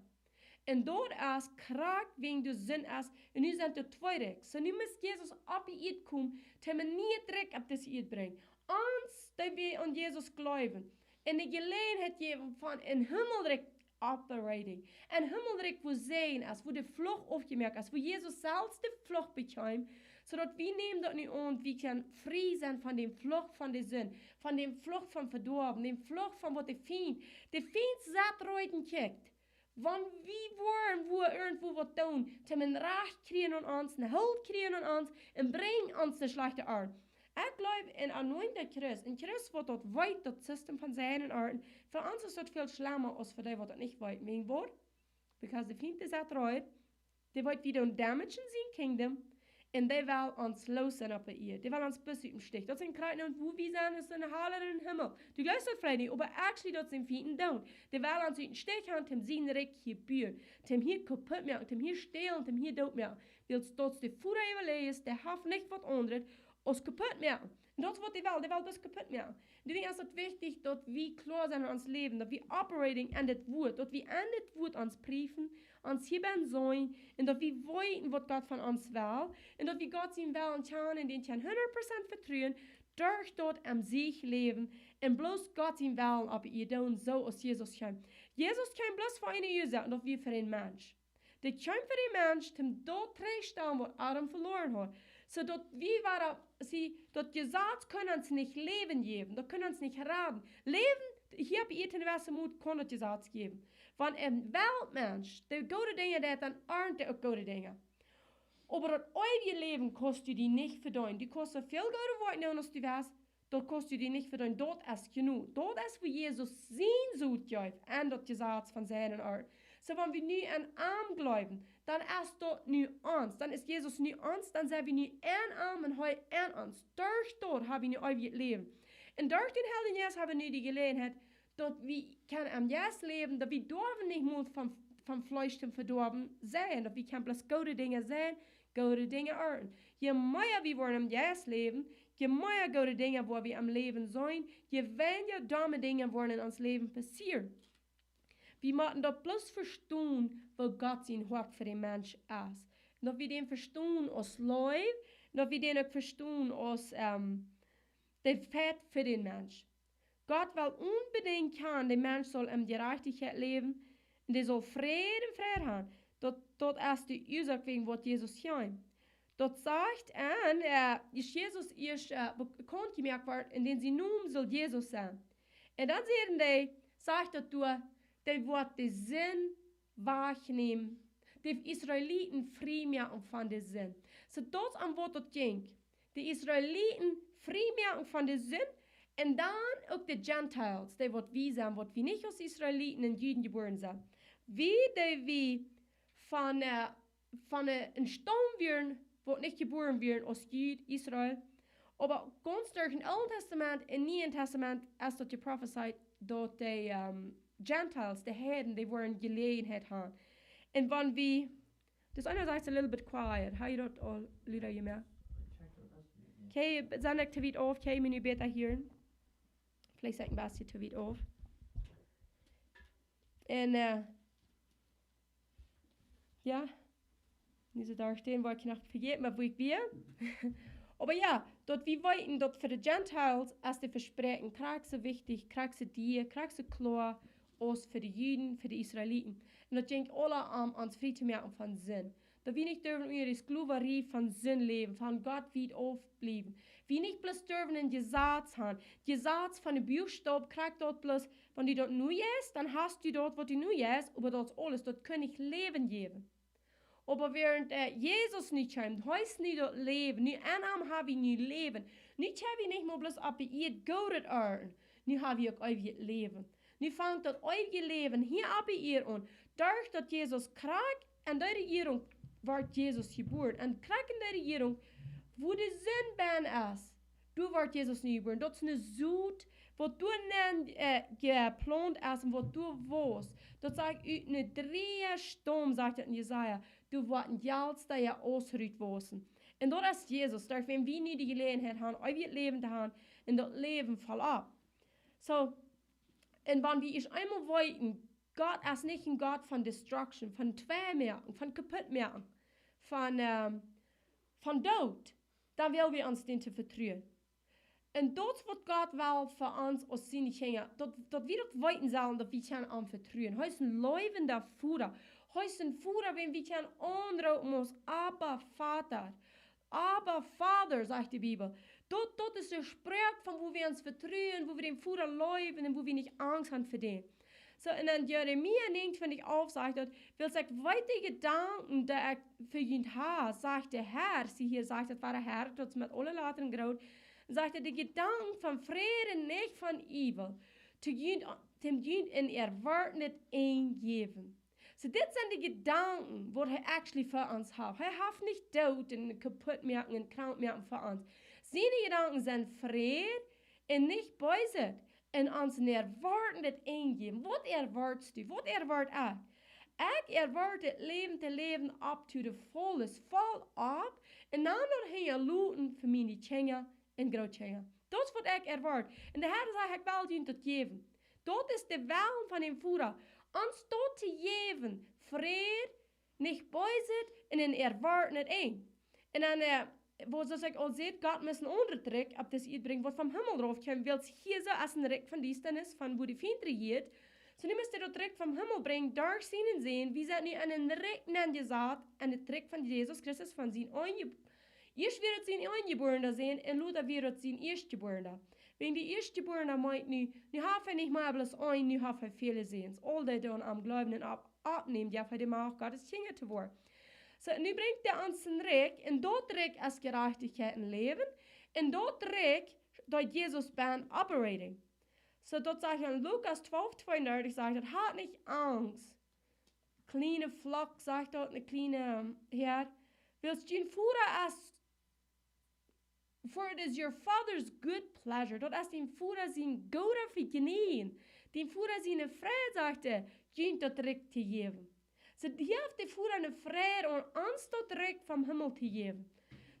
Un daut es krakjt wäajen de Sind es, un nu sent doa twee Rikj. Soo nu mott Jesus opp de Ieed komen, dee mott een Rikj opp dise Ieed brinjen. Ons, dee wie aun Jesus jleewen, un de Jeläajenheit jäwen von een Himmelrikj operating. Een Himmelrikj, wua Säajen es, wua de Fluch aufjemoakt es, wua Jesus selfst de Fluch bekjeem, soo daut wie nämen daut nu aun, wie kjennen frie sennen von dän Fluch von de Sind, von dän Fluch von Vedoawen, dän Fluch von waut de Fient, de Fient sat reed un kjikjt. Wan wie woaren, wua irjentwua waut doonen, dee mott Rajcht kjrieen aun ons, ne Hold kjrieen aun ons, un brinjen ons de schlajchte Arnten. Ekj jleew en anointed Christ, een Christ waut daut weet, daut System von Seien un Arnten, fa ons es daut väl schlemma aus fa dee waut daut nich weet. Wäajen waut? Because de Fient es reed, dee weet wie doonen damage en sien kingdom, un dee well ons loos sennen opp de Ieed. Dee well ons bloos ut däm Stich. Daut sent krakjt nu, wua wie sent, es een Hal un een Himmel. Du jleefst daut veleicht nich, oba actually daut sent Fienten doonen. Dee well ons ut däm Stich han, om sien Rikj hia buen, om hia kaputt moaken, om hia stälen, om hia doot moaken. Wiels daut de Voda äwalajcht es, dee haft nich waut aundret aus kaputt moaken. Un daut es waut dee well, dee well bloos kaputt moaken. Doawäajen es daut wichtich, daut wie kloa sent en ons Läwen, daut wie operating en dit Wuat, daut wie en dit Wuat ons priefen, ons hia bie sennen, un daut wie weeten, waut Gott von ons well, un daut wie Gott sien Wellen kjanen un dän kjennen hundat Prozent vetruen, derch daut aun sikj läwen, un bloos Gott sien Wellen opp de Ieed doonen, soo aus Jesus kjeem. Jesus kjeem bloos fa eene Uasoak, un daut wia fa een Mensch. Dee kjeem fa een Mensch, om daut trigj to stalen, waut Adam veloaren haud. Soo daut wie wieren, see, daut Jesaz kunn ons nich Läwen jäwen, daut kunn ons nich raden. Läwen, hia opp Ieed en de Welt mott, kunn daut Jesaz jäwen. Wan een Weltmensch de goode Dinja deit, dan arnt hee uk goode Dinja. Oba daut eewje Läwen kaust du die nich vedeenen. Du kaust soo väl goode Woakjen doonen aus du west, daut kaust du die nich vedeenen. Daut es jenuach. Daut es, wua Jesus sien Sot jeef aun daut Jesaz von Seien un Arnten. Soo, wan wie nu aun am jleewen, dan es daut nu ons. Dan es Jesus nu ons, dan sent wie nu aun am un hee aun ons. Derch daut ha wie nu eewjet Läwen. Un derch dän Heiljen Jeist ha wie nu de Jeläajenheit, daut wie kjennen aum Jeist läwen, daut wie derwen nich mol von, von Fleesch un Vedoawen sennen, daut wie kjennen bloos goode Dinja sennen, goode Dinja arnten. Je mea wie woaren aum Jeist läwen, je mea goode Dinja woa wie em Läwen seenen, je weinja domme Dinja woaren en ons Läwen passieren. Wie motten daut bloos vestonen, woo Gott sien Hoat fa dän Mensch es. Daut wie dän vestonen aus Leew, daut wie dän uk vestonen aus, ähm, de Feit fa dän Mensch. Gott well onbedinjt han, de Mensch saul en Jerajchtichkjeit läwen, Un dee saul Fräd un Fräd haben. Daut, daut es de Uasoak wäajen waut Jesus kjeem. Daut sajcht, un, äh, aus Jesus ieescht, äh, bekaunt jemoakt wort, un dän sien Nomen saul Jesus sennen. Un dan säden dee, sajcht daut doa, dee woat de Sind wajchnämen, de Israeliten frie moaken von de Sind. Soo daut es om waut daut jinkj. De Israeliten frie moaken von de Sind un dan uk de Gentiles, dee waut wie sent, waut wie nich aus Israeliten un Juden jebuaren sent. Wie, dee wie von, äh, von, äh, een Staum wieren, waut nich jebuaren wieren aus Jud, Israel. Oba gaunz derch daut Oole Tastament un Niee Tastament es daut jeprofezeit daut de, ähm, Gentiles, de Heiden, dee woaren Jeläajenheit haben. Un wan wie, this, I know that's a little bit quiet. Hab jie daut aul lud jemoakt? Okay, sent ekj too wiet auf? Kjenn jie mie nu bäta hieren? Veleicht sie ekj een bät too wiet auf. Un, äh, jo, nu soo doa steit, woa ekj noch vejäten, oba wua ekj wia. Oba jo, daut wie weeten, daut fa de Gentiles es de Vespräakjunk krakjt soo wichtich, krakjt soo dia, krakjt soo kloa, aus fa de Juden, fa de Israeliten. Un daut jinkj aula om ons frie to moaken von Sind. Daut wie nich derwen unja de Sklowarie von Sind läwen, von Gott wiet auf bliewen. Wie nich bloos derwen een Jesaz haben. Jesaz von de Buchstow krakjt daut bloos, wan du daut nu jeist, dan hast du daut, waut du nu jeist, oba daut es aules, daut kaun nich Läwen jäwen. Oba wäarent, äh, Jesus nu kjeem, hee es nu daut Läwen, nu en am hab wie nu Läwen. Nu hab wie nich mea bloos opp de Ieed Goodet ieeten, nu hab wie uk eewjet Läwen. Nu fangt daut eewje Läwen hia opp de Ieed aun. Derch daut Jesus krakjt en dee Ieed wort Jesus jebuaren. Un krakjt en dee Ieed, wua de Sind bennen es, doa wort Jesus nu jebuaren. Daut es ne Sot, waut doa nenn, äh, jeplaunt es un waut doa wos. Daut sajcht ut een Dreastaum, sajcht daut en Jesaja, doa woat een Jalstea rutwausen. Un daut es Jesus, derch wäm wie nu de Jeläajenheit haben, eewjet Läwen to haben un daut Läwen voll opp. Soo, un wan wie ieescht eemol weeten, Gott es nich een Gott von destruction, von twei moaken, von kaputt moaken, von, ähm, von Doot, dan woa wie ons dän to vetruen. Un daut es waut Gott well fa ons aus siene Kjinja, daut, daut wie daut weeten sellen, daut wie kjennen am vetruen. Hee es een leewenda Voda. Hee es een Voda, wäm wie kjennen aunroopen aus Abba, Vater. Abba, Father, sajcht de Bibel. Daut, daut es de Sproak von wua wie ons vetruen, wua wie dän Voda leewen un wua wie nich Angst haben fa dän. Soo, un en Jeremia näajenuntwintich alf sajcht daut: "Wiels ekj weet de Jedanken, dee ekj fa junt hab, sajcht de Herr." See, hia sajcht daut, wua de Herr, daut es met aule Lettren groot, un sajcht hee: "De Jedanken von Fräd un nich von Äwa, to junt, om junt een erwoatendet Enj jäwen." Soo, dit sent de Jedanken, waut hee actually fa ons haft. Hee haft nich Doot un kaputt moaken un krank moaken fa ons. Siene Jedanken sent Fräd un nich Beeset, un ons een erwoatendet Enj jäwen. Waut erwoatst du? Waut erwoat ekj? Ekj erwoat daut Läwen to läwen up to the fullest, voll opp, un dan daut hinjaloten fa miene Kjinja un Grootkjinja. Daut es waut ekj erwoat. Un de Herr sajcht: "Ekj well junt daut jäwen." Daut es de Wellen von dän Voda. Ons daut to jäwen, Fräd, nich Beeset un een erwoatendet Enj. Un dan, äh, woo, soo aus ekj aul säd, Gott must een aundret Rikj opp dise Ieed brinjen, waut vom Himmel rauf kjemt, wiels hia soo es een Rikj von Diestanis, von wua de Fient rejieet. Soo, nu must hee daut Rikj vom Himmel brinjen, derch sienen Sän. Wie sent nu en een Rikj nenjesat, en daut Rikj von Jesus Christus, von sien Enj-, ieescht wia daut sien Enjebuarna Sän, un lota wia daut sien Ieeschtjebuarna. Wäajen de Ieeschtjebuarna meent nu, nu haft hee nich mea bloos een, nu haft hee väle Säns. Aul dee, dee aun am jleewen un opp-, oppnämen, jo, fa de Macht Gottes Kjinja to woaren. Soo, nu brinjt hee ons een Rikj, un daut Rikj es Jerajchtichkjeit un Läwen, un daut Rikj, daut Jesus bennen operating. Soo, daut sajcht en Lukas twalf tweeundartich, sajcht daut: "Hat nich Angst, kjliene Flock", sajcht daut, een kjliena, ähm, Häad, "wiels jun Voda es, for it is your Father's good pleasure." Daut es dän Voda sien goodet Vejnäajen. Dän Voda siene Freid, sajcht hee, junt daut Rikj to jäwen. Soo, hia haft de Voda eene Freid aun ons daut Rikj vom Himmel to jäwen.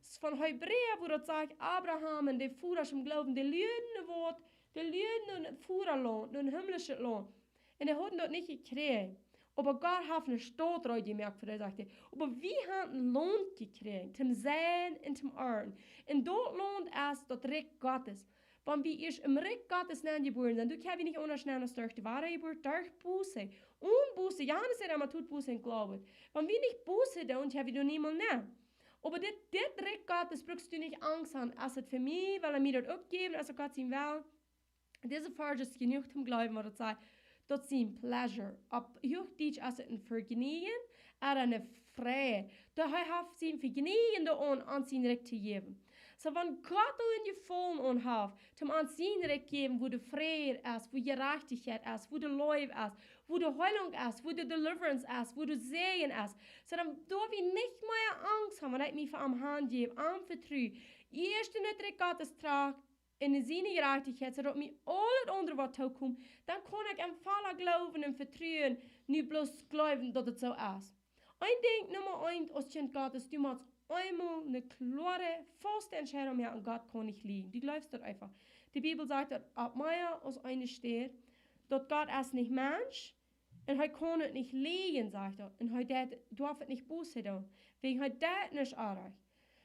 Es von Hebräa, wua daut sajcht, Abraham un de Vodasch em Gloowen, dee lieeden waut, dee lieeden no een Vodalaunt, no een himmlischet Launt. Un dee hauden daut nich jekjräajen. Oba Gott haft eene Staut reed jemoakt fa dee, sajcht hee. Oba wie haben een Launt jekjräajen, toom seien un toom arwen. Un daut Launt es daut Rikj Gottes. Wan wie ieescht em Rikj Gottes nenn jebuaren sent, dan kjenn wie nich aundasch nenn aus derch de Wadajeburt, derch Buße. Onen Buße, Johanes sajcht emma: "Tut Buße un glaubet." Wan wie nich Buße doonen, kjenn wie doa niemols nenn. Oba dit, dit Rikj Gottes brukst du nich Angst han. Es et fa mie, well hee mie daut uk jäwen, es et Gott sien Well? Dise Varsch es jenuach toom jleewen, waut et sajcht, daut sien pleasure. Opp Huachdietsch es et een Vergnügen, ooda eene Freid. Daut hee haft sien Vergnügen doaraun, ons sien Rikj to jäwen. Soo, wan Gott doa een Jefaulen aun haft, toom ons sien Rikj jäwen, wua de Fräd es, wua Jerajchtichkjeit es, wua de Leew es, wua de Heilunk es, wua de deliverance es, wua de Säajen es. Soo, dan doo wie nich mea Angst han, wan ekj mie fa am hanjäw, am vetru. Ieescht en daut Rikj Gottes trajcht, en siene Jerajchtichkjeit, soo daut mie aul daut aundre waut tookomt, dan kaun ekj em vollen Gloowen un Vetruen nu bloos jleewen, daut et soo es. Een Dinkj, Numma eent, aus Kjint Gottes, du motst eemol eene kloare, faste Entscheidunk moaken: Gott kaun nich liejen. Du jleefst daut eefach. De Bibel sajcht daut opp mea aus eene Städ, daut Gott es nich Mensch un hee kaun et nich liejen, sajcht daut. Un hee deit, darf et nich Buße doonen, wäajen hee deit nuscht orrajcht.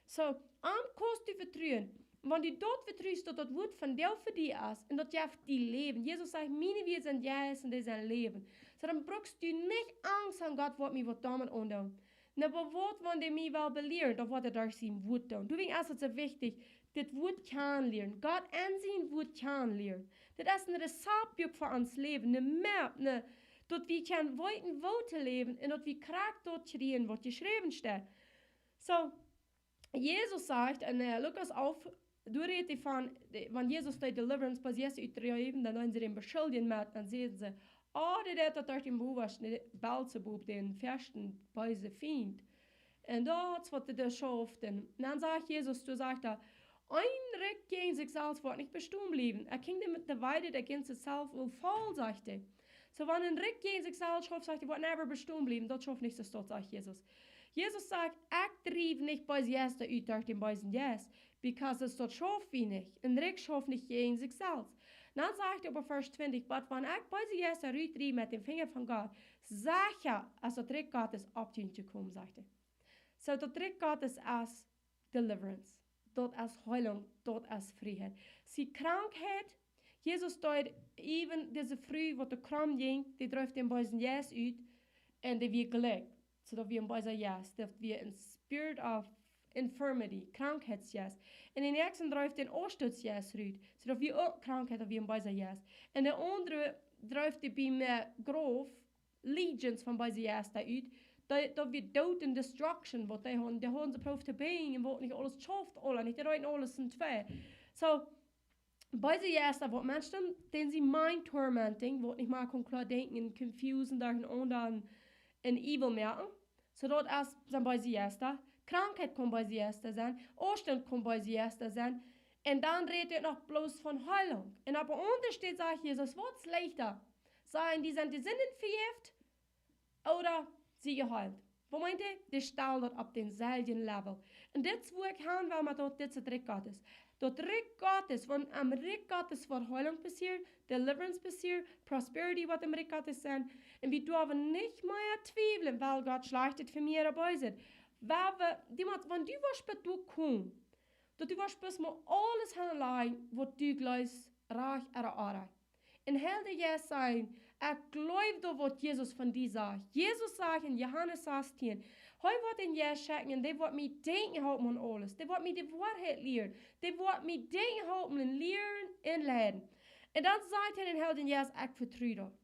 Soo, am kaust du vetruen. Wan du daut vetrust, daut daut Wuat von Gott fa die es un daut jeft die Läwen. Jesus sajcht: "Miene Wieed sent Jeist un dee sent Läwen." Soo, dan brukst du nich Angst han: "Gott woat mie waut doamet aundoonen." Na, oba waut, wan dee mie well belieren, dan woat hee derch sien Wuat doonen. Doawäajen es et soo wichtich, dit Wuat kjanen lieren, Gott en sien Wuat kjanen lieren. Dit es een Rezaptbuak fa ons Läwen, eene Map, eene, daut wie kjennen weeten, woo to läwen un daut wie krakjt daut kjrieen, waut jeschräwen steit. Soo, Jesus sajcht en, äh, Lukas alf, doa rät hee von, de, wan Jesus deed deliverance, bie Jeist utdräwen, dan deeden see am beschuldjen met, dan säden see: "Oh, dee deit daut derch dän Beelzebub, dän väasten beesen Fient." Un daut es waut hee doa schauft. Un dan sajcht Jesus, doa sajcht hee: "Een Rikj jäajen sikj selfst woat nich bestonen bliewen. A kingdom divided against itself will fall," sajcht hee. Soo, wan een Rikj jäajen sikj selfst schauft, sajcht hee, woat never bestonen bliewen. Daut schauft nich soo, sajcht Jesus. Jesus sajcht: "Ekj driew nich beese Jeista ut derch dän beesen Jeist, because daut schauft wie nich. Een Rikj schauft nich jäajen sikj selfst." Dan sajcht hee opp Varsch twintich: "Oba wan ekj beese Jeista rutdriew met dän Finja von Gott, secha es daut Rikj Gottes opp junt jekomen," sajcht hee. Soo, daut Rikj Gottes es deliverance. Daut es Heilunk, daut es Frieheit. See, Krankheit, Jesus deed even dise Fru, waut doa krom jinkj, dee dreef dän beesen Jeist ut un dee wia jlikj. Soo, daut wia een beesa Jeist, daut wia een spirit of infirmity, Krankheitsjeist. Un de näakjste dreef dän Aunstootjeist rut, soo daut wia uk Krankheit, daut wia een beesa Jeist. Un de aundre dreef dee bie mea grof, legions von beese Jeista ut. Dee, daut wia Doot un Destruction, waut dee hauden. Dee hauden see proowt to binjen, waut nich aules schauft, aula nich, dee reeten aules en twee. Soo, beese Jeista, waut Menschen, dän see mind tormenting, waut nich mea kaun kloa denkjen, confusing, derchenaunda un, un evil moaken. Soo daut es, sent beese Jeista. Krankheit kaun beese Jeista sennen, Aunstoot kaun beese Jeista sennen. Un dan rät hee noch bloos von Heilunk. Un opp eene aundre Städ sajcht Jesus, waut es leichta? Sajen, dee sent de Sinden vejäft ooda see jeheelt. Waut meent hee? Dee stalen daut opp dänselwjen Level. Un dit es wua ekj han well met daut, dit es daut Rikj Gottes. Daut Rikj Gottes, wan em Rikj Gottes woat Heilunk passieren, deliverance passieren, prosperity woat em Rikj Gottes sennen. Un wie derwen nich mea twiewlen, well Gott schlajcht et fa mie ooda beeset. Well wie, dee mott, wan du woascht bat doa komen, daut du woascht bloos mol aules hanlajen, waut du jleefst, rajcht ooda orrajcht. Un Heilja Jeist sajen, ekj jleew daut, waut Jesus von die sajcht. Jesus sajcht en Johanes sastieen, hee woat dän Jeist schekjen, un dee woat mie denkjen halpen aun aules. Dee woat mie de Woarheit lieren. Dee woat mie denkjen halpen un lieren un leiden. Un dan sajcht hee dän Heiljen Jeist, ekj vetru daut.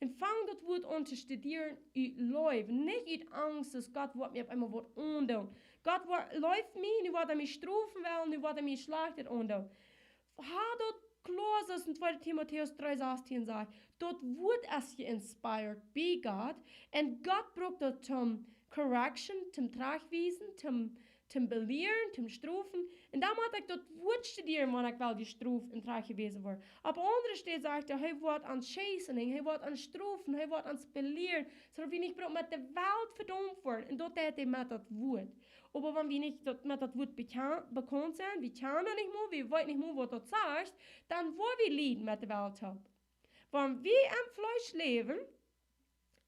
Un fang daut Wuat aun to studieren ut Leew, nich ut Angst, daut Gott woat mie opp eemol waut aundoonen. Gott woat, leeft mie, nu woat hee mie strofen wellen, nu woat hee mie Schlajchtet aundoonen. Ha daut kloa, soo aus en tweeda Timotäus dree sastieen sajcht, daut Wuat es jeinspired bie Gott, un Gott brukt daut toom correction, toom trajchtwiesen, toom, toom belieren, toom strofen. Un dan mott ekj daut Wuat studieren, wan ekj well jestroft un trajchtjewiesen woaren. Opp aundre Städ sajcht hee, hee woat ons chastening, hee woat ons strofen, hee woat ons belieren, soo daut wie nich bruken met de Welt vedaumt woaren. Un daut deit hee met daut Wuat. Oba wan wie nich daut, met daut Wuat bekaunt, bekaunt sent, wie kjanen daut nich mol, wie weeten nich mol, waut daut sajcht, dan woa wie lieden met de Welt toop. Wan wie em Fleesch läwen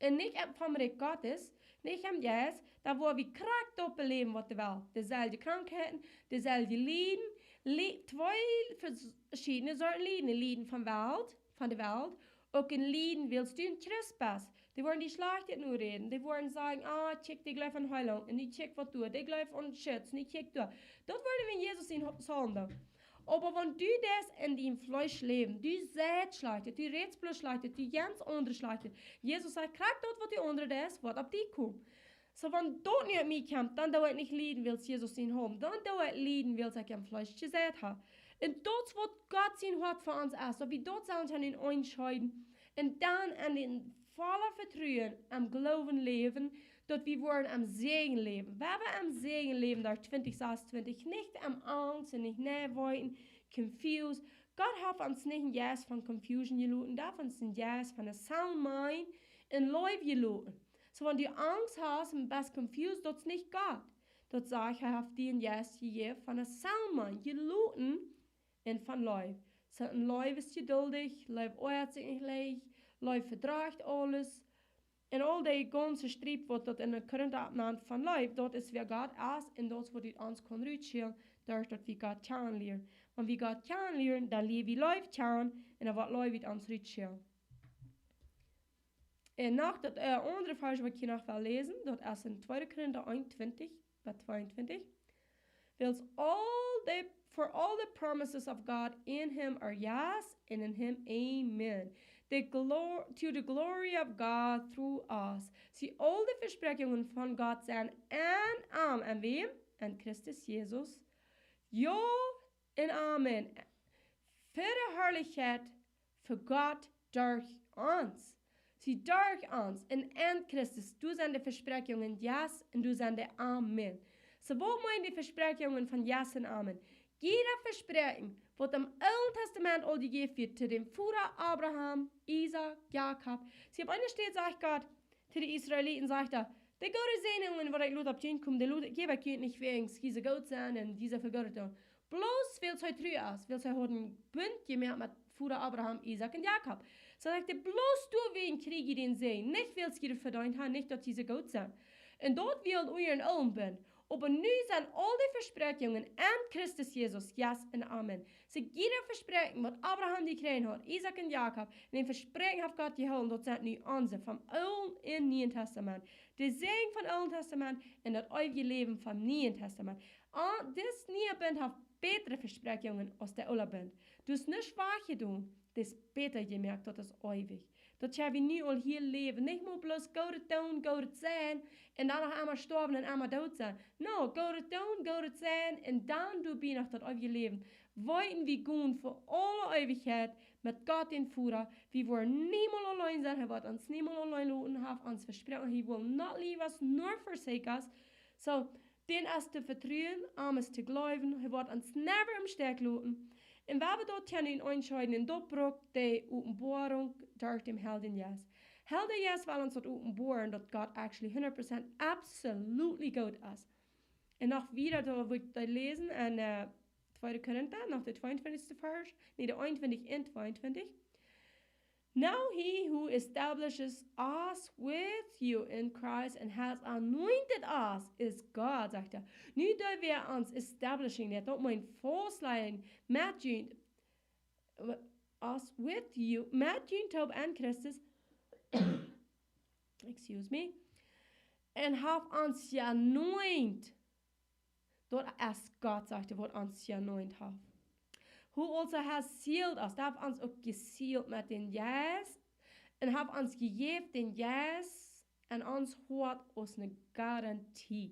un nich em, vom Rikj Gottes, nich em Jeist, dan woa wie krakjt daut beläwen, waut de Welt. Deselwje Krankheiten, deselwje Lieden, Lie-, twee vers-, veschiedne Sorten Lieden. Een Lieden von Welt, von de Welt. Uk een Lieden, wiels du een Christ best. Dee woaren die schlajcht uträden. Dee woaren sajen, ah, kjikj, dee jleeft aun Heilunk. Un dee kjikj waut doa. Dee jleeft aun Schutz. Un dee kjikj doa. Daut woaren wie en Jesus sien Ho-, Saul doonen. Oba wan du deist en dien Fleesch läwen, du sajchst Schlajchtet, du rätst bloos Schlajchtet, du jeft aundre Schlajchtet. Jesus sajcht, krakjt daut waut de aundre deist, woat opp die komen. Soo, wan daut nich opp mie kjemt, dan doo ekj nich lieden, wiels Jesus sien Saul. Dan doo ekj lieden, wiels ekj em Fleesch jesajcht hab. Un daut es waut Gott sien Hoat fa ons es, daut wie daut sellen kjennen eenscheiden. Un dan en dän vollen Vetruen, em Gloowen läwen, daut wie woaren em Säajen läwen. Wan wie em Säajen läwen, doa twintich sasuntwintich, nich em Angst un nich neiweeten, confused. Gott haft ons nich een Jeist von confusion jeloten, daut haft ons een Jeist von een sound mind un Leew jeloten. Soo, wan du Angst hast un best confused, daut es nich Gott. Daut sajcht, hee haft die een Jeist jejäft von een sound mind, jeloten un von Leew. Soo, un Leew es jeduldich, Leew oajat sikj nich leicht, Leew vedrajcht aules. Un aul dee gaunze Striet waut daut en de Korinta oppnant von Leew, daut es wäa Gott es un daut es waut ut ons kaun rutschälen, doaderch daut wie Gott kjanen lieren. Wan wie Gott kjanen lieren, dan lieren wie Leew kjanen un dan woat Leew ut ons rutschälen. Un noch daut, äh, aundre Varsch waut ekj hia noch well läsen, daut es en tweede Korinta eenuntwintich bat tweeuntwintich. Wiels all the, for all the promises of God in him are yes, and in him amen. The glor-, to the glory of God through us. See, aul de Vespräakjungen von Gott sent en am, en wäm? En Christus Jesus. Jo, un amen. Fa de Harlichkjeit fa Gott derch ons. See, derch ons, un en Christus, doa sent de Vespräakjungen yes un doa sent de amen. Soo, waut meenen de Vespräakjungen von yes un amen? Jieda Vespräakjen, waut em Oolen Tastament aul jejäft wort to dän Voda Abraham, Isaak, Jakob. See, opp eene Städ sajcht Gott to de Israeliten, sajcht hee, de goode Säajnungen, waut ekj lot opp junt komen, dee lot, jäw ekj junt nich wäajens jie soo goot sent un jie soo väl Goodet doonen. Bloos wiels hee tru es, wiels hee haud een Bunt jemoakt met Voda Abraham, Isaak un Jakob. Soo sajcht hee, bloos doawäajen kjrie jie dän Säajen, nich wiels jie daut vedeent haben, nich daut jie soo goot sent. Un daut wia aul en Oolen Bunt. Oba nu sent aul de Vespräakjungen en Christus Jesus yes un amen. See, jieda Vespräakjen waut Abraham jekjräajen haud, Isaak un Jakob, un dän Vespräakjen haft Gott jehoolen, daut sent nu onse, vom Oolen un Nieen Tastament. De Säajen vom Oolen Tastament un daut eewje Läwen vom Nieen Tastament. Ah, dis niee Bunt haft bätre Vespräakjungen aus de oole Bunt. Du hast nuscht wajchjedonen, dis bäta jemoakt, daut es eewich. Daut hab wie nu aul hia läwen. Nich mau bloos Goodet doonen, goot sennen, un dan noch emol stoawen un emol doot sennen. No, Goodet doonen, goot sennen, un dan doabie noch daut eewje Läwen. Weeten wie gonen fa aule Eewichkjeit met Gott dän Voda. Wie woaren niemols auleen sennen. Hee woat ons niemols auleen loten. Haft ons vesproaken, he will not leave us nor forsake us. Soo, dän es to vetruen, am es to jleewen, hee woat ons never em Stich loten. Un wan wie daut kjennen eenscheiden, un daut brukt de Openboarunk derch dän Heiljen Jeist. Heilja Jeist well ons daut openboaren, daut Gott actually hundat Prozent absolutely goot es. Un noch wieda, doa woa ekj daut läsen en, äh, tweede Korinta, noch de tweeuntwintichste Varsch, nä, de eenuntwintich un tweeuntwintich. Now he who establishes us with you in Christ and has anointed us is God, sajcht hee. Nu dee wäa ons establishing, daut meent faustlajen, met junt, us with you, met junt toop en Christus, excuse me, un haft ons jeanoint. Daut es Gott, sajcht hee, waut ons jeanoint haft. Who also has sealed us, dee haft ons uk jesealt met dän Jeist un haft ons jejäft dän Jeist en ons Hoat aus eene Garantie.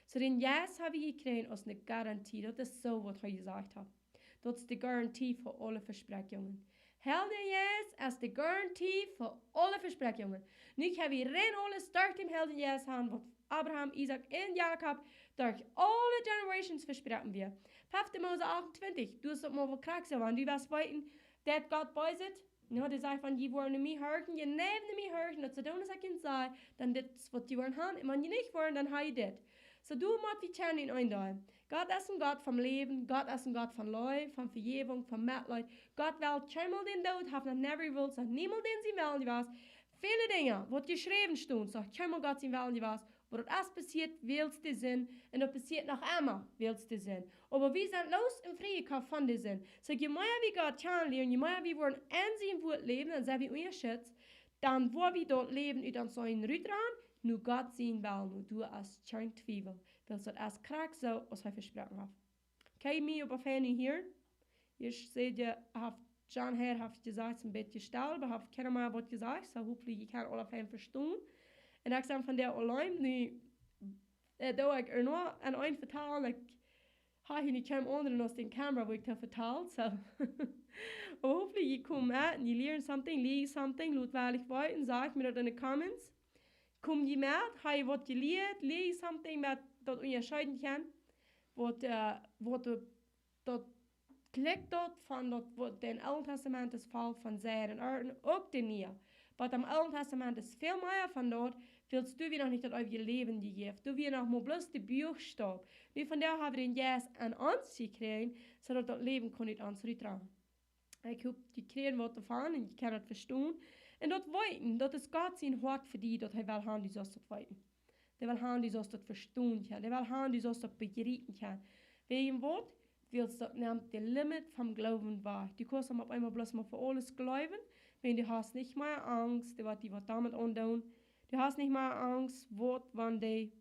Soo, dän Jeist hab wie jekjräajen aus eene Garantie. Daut es soo waut hee jesajcht haft. Daut es de Garantie fa aule Vespräakjungen. Heilja Jeist es de Garantie fa aule Vespräakjungen. Nu hab wie rein aules derch dän Heiljen Jeist han, waut Abraham, Isaak un Jakob derch aule generations vesproaken wia. Fefte Mose achtuntwintich, du hast daut mol wol krakjt soo, wan du west weeten, daut Gott bie sit, no, dee sajcht, wan jie woaren no mie horchen, jie neiwen no mie horchen, daut to doonen es ekj junt saj, dan dit es waut jie woaren han, un wan jie nich woaren, dan ha jie dit. Soo, du motst wie kjennen en een Deel. Gott es een Gott vom Läwen, Gott es een Gott von Leew, von Vejäwunk, von Metleet. Gott well kjeenmol dän Doot, haft noch never jewult, soo niemols dän sien Wellen jewast. Väle Dinja, waut jeschräwen stonen, soo kjeenmol Gott sien Wellen jewast, Waut daut es passieet, wiels de Sind, un daut passieet noch emma, wiels de Sind. Oba wie sent loos un friejekoft von de Sind. Soo, je mea wie Gott kjanen lieren, je mea wie woaren en sien Wort läwen, dan sent wie unjaschitzt, dan woa wie daut Läwen ut ons Sind rutranen, no Gott sien Wellen, no doa es kjeen Twiewel. Wiels daut es krakjt soo, aus hee vesproaken haft. Kjenn jie mie opp eene Fäne hieren? Ekj see, jie haft, John Hare haft jesajcht, een bät stell, oba haft kjeena mea waut jesajcht, soo hopefully jie kjennen aule fein vestonen. Un ekj sie von doa auleen, nu, äh, doo ekj ea noch aun een vetalen, ekj hab hia nich kjeen aundren aus de Kamera, wua ekj daut vetal, soo. Hopefully jie komen met un jie lieren something, lia something, lot weinich weeten, sajcht mie daut en de comments. Kom jie met, hab jie waut jelieet, lia jie something met daut unjascheiden kjennen, waut, äh, waut daut, daut kjlikjt daut von daut, waut em Oolen Tastament es voll von Sind un Oaten, uk de Niee. Waut em Oolen Tastament es väl mea von daut, wiels doa wie noch nich daut eewje Läwen jejäft. Doa wie noch mau bloos de Buakstoff. Nu von doa hab wie dän Jeist aun ons jekjräajen, soo daut daut Läwen kaun ut ons rutranen. Ekj hop, jie kjrieen waut doavon un jie kjennen daut vestonen. Un daut weeten, daut es Gott sien Hoat fa die, daut hee well haben, du saust daut weeten. Dee well haben, du saust daut vestonen kjennen. Dee well haben, du saust daut bejriepen kjennen. Wäajen waut? Wiels daut nemt de Limit vom Gloowen wajch. Du kaust dan opp eemol bloos mau fa aules jleewen, wan du hast nich mea Angst, dee waut die waut doamet aundoonen. Du hast nich mea Angst, waut, wan dee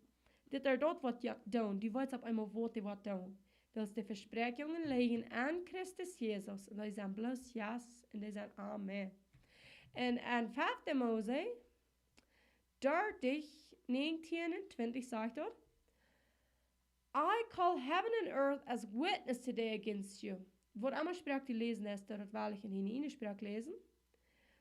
dit ooda daut waut doonen. Du weetst opp eemol, waut dee waut doonen. Wiels de Vespräakjungen lijen aun Christus Jesus. Un dee sent bloos yes un dee sent amen. Un en fefte Mose dartich, näajentieen un twintich sajcht daut: "I call heaven and earth as witness today against you." Waut emma Sproak du läsen deist, daut well ekj en eene Sproak läsen.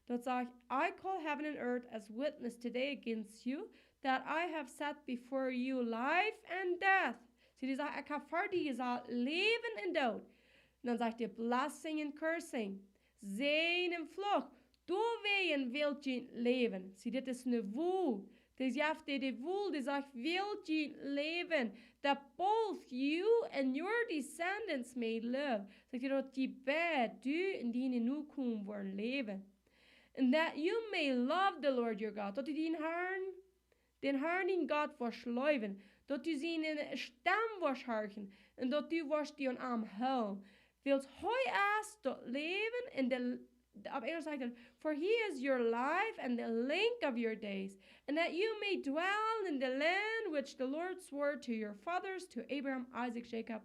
Daut sajcht: "I call heaven and earth as witness today against you, that I have set before you life and death." See, dee sajcht: "Ekj hab fa die jesat Läwen un Doot." Un dan sajcht hee: "Blessing and cursing." Säajen un Fluch. Doawäajen wält jie läwen. See, dit es ne Wol. Dee jeft die de Wol, dee sajcht: "Wält jie läwen, that both you and your descendants may live." Sajcht hee, daut jie beid, du un diene Nokomen, woaren läwen. "And that you may love the Lord your God." Daut du dän Harn, dän Harn dien Gott woascht leewen. Daut du siene Stemm woascht horchen. Un daut du woascht die aun am hoolen. Wiels hee es daut Läwen un de, opp Enjlisch sajcht et: "For he is your life and the length of your days, and that you may dwell in the land which the Lord swore to your fathers, to Abraham, Isaac, Jacob,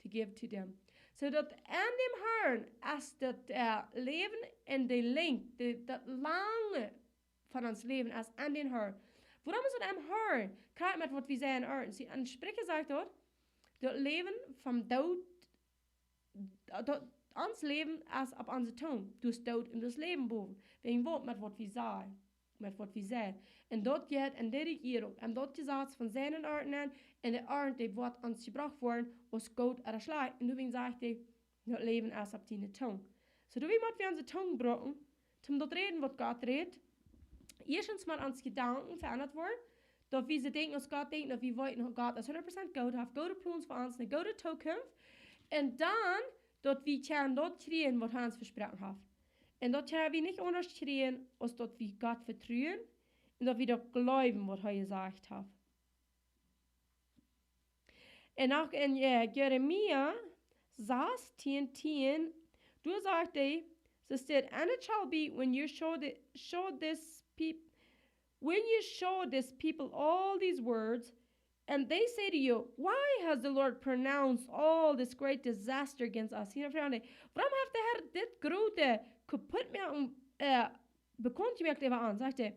to give to them." Soo daut aun dän Harn es daut, äh, Läwen un de Lenjd, de, daut lange von ons Läwen es aun dän Harn. Wuarom es daut aun dän Harn? Krakjt met waut wie säden, Arten. See, en Spricha sajcht daut, daut Läwen vom Doot, daut, ons Läwen es opp onse Tung. Du hast Doot un du hast Läwen bowen. Wäajen waut? Met waut wie sajen. Met waut wie sajen. Un daut jeit en de Rejierunk, en daut Jesaz von Säen un Arnten, en de Arnt, dee woat ons jebrocht woaren, aus goot ooda schlajcht. Un doawäajen sajcht hee, daut Läwen es opp diene Tung. Soo, doawäajen mott wie onse Tung brucken, toom daut räden, waut Gott rät. Ieeschtens mott ons Jedanken veendat woaren, daut wie soo denkjen, aus Gott denkjt, daut wie weeten, Gott es hundat Prozent goot, haft goode Plons fa ons, ne goode Tookunft. Un dan, daut wie kjennen daut kjrieen, waut hee ons vesproaken haft. Un daut kjenn wie nich aundasch kjrieen, aus daut wie Gott vetruen un daut wie daut jleewen, waut hee jesajcht haft. Un uk en, äh, Jeremia sastieen tieen, doa sajcht hee, doa steit: "And it shall be when you show the, show this peop-, when you show this people all these words, and they say to you, 'Why has the Lord pronounced all this great disaster against us?'" Hia, Frind, wuarom haft de Herr dit groote Kaputtmoaken, äh, bekaunt jemoakt äwa ons, sajcht hee.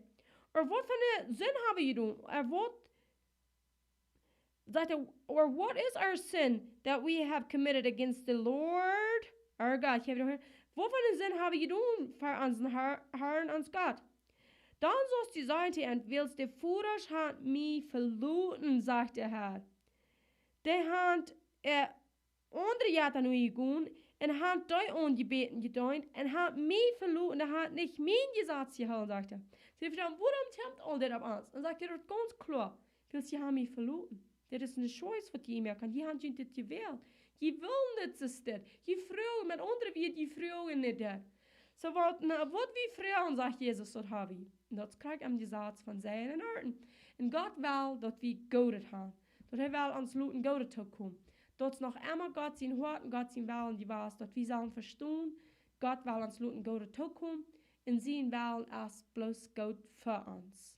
"Or waut fa ne Sind hab wie jedonen? Or waut," sajcht hee, "or what is our sin that we have committed against the Lord our God?" Ekj hab noch, waut fa ne Sind hab wie jedonen fa onsen Har-, Harn, ons Gott? Dan saust du sajen to an: "Wiels de Vodasch han mie veloten," sajcht de Herr. Dee han, äh, aundre Jetta nojegonen un han dee aunjebäden jedeent un han mie veloten, dee han nich mien Jesaz jehoolen, sajcht hee. See, Frind, wuarom kjemt aul dit opp ons? Dan sajcht hee daut gaunz kloa: "Wiels jie han mie veloten." Dit es ne Choice, waut jie moaken. Jie han junt dit jewält. Jie wullen dit, soo es dit. Jie fruagen, met aundre Wieed, jie fruagen nich dit. So waut, na, waut wie froagen, sajcht Jesus, daut ha wie. Un daut kjricht am de Saz von sennen un Harten. Un Gott well, daut wie Goodet han. Daut hee well ons loten Goodet tokomen. Daut es noch emma Gott sien Hoat un Gott sien Wellen jewast, daut wie sellen vestonen, Gott well ons loten Goodet tokomen. Un sien Wellen es bloos goot fa ons.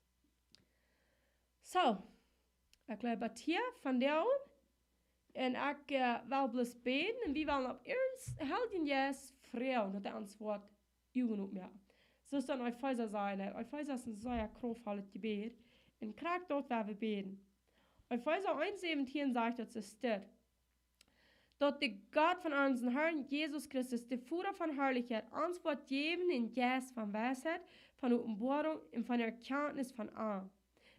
So, ekj jleew daut hia von doa aun. Un ekj, äh, well bloos bäden un wie wellen opp Ernst Heiljen Jeist froagen, daut hee ons woat Uagen opmoaken. Soo aus dan Efeesa sajen, Efeesa es een sea kraftvollet Jebäd. Un krakjt doa woa wie bäden. Efeesa eent säwentieen sajcht daut soo steit, daut de Gott von onsen Harn Jesus Christus, de Voda von Harlichkjeit, ons woat jäwen een Jeist von Weisheit, von Openboarunk un von Erkjantnis von am.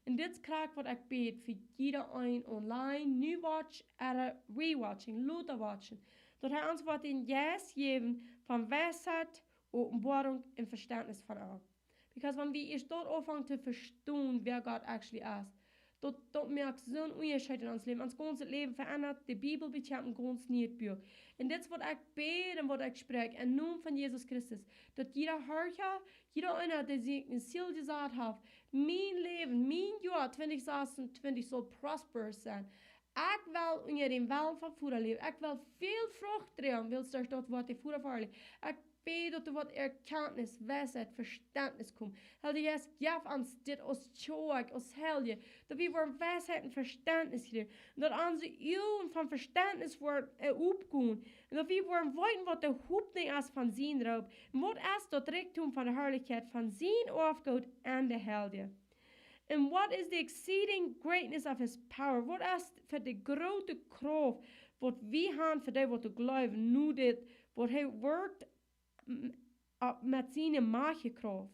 Un dit es krakjt waut ekj bäd fa jieda een online, nu watch, ooda rewatching, lota watchen. Daut hee ons woat een Jeist jäwen von Weisheit, Openboarunk un Vestentnis von am. Because wan wie ieescht daut aunfangen to vestonen, wäa Gott actually es, daut, daut moakt soon Unjascheet en ons Läwen. Ons gaunzet Läwen veendat, de Bibel bekjemt een gaunz nieet Buak. Un dit es waut ekj bäd un waut ekj spräakj, em Nomen von Jesus Christus, daut jieda Horcha, jieda eena, dee sikj een Ziel jesat haft, mien Läwen, mien Joa twintich sasuntwintich saul prosperous sennen. Ekj well unja dän Wellen vom Voda läwen. Ekj well väl Frucht droagen, wiels doa steit, woat de Voda veharlicht. Ekj bäd, daut doa woat Erkjantnis, Weisheit, Vestentnis komen. Heilja Jeist, jeff ons dit aus Kjoakj, aus Heilje, daut wie woaren Weisheit un Vestentnis kjrieen. Daut onse Uagen von Vestentnis woaren, äh, opgonen. Un daut wie woaren weeten, waut de Hopninj es von sien Roop. Un waut es daut Rikjdom von de Harlichkjeit von sien Oafgoot aun de Heilje. And what is the exceeding greatness of his power? Waut es fa de groote Krauft, waut wie han fa dee, waut jleewen, nu dit, waut hee wirkjt, m-, opp met siene Macht un Krauft.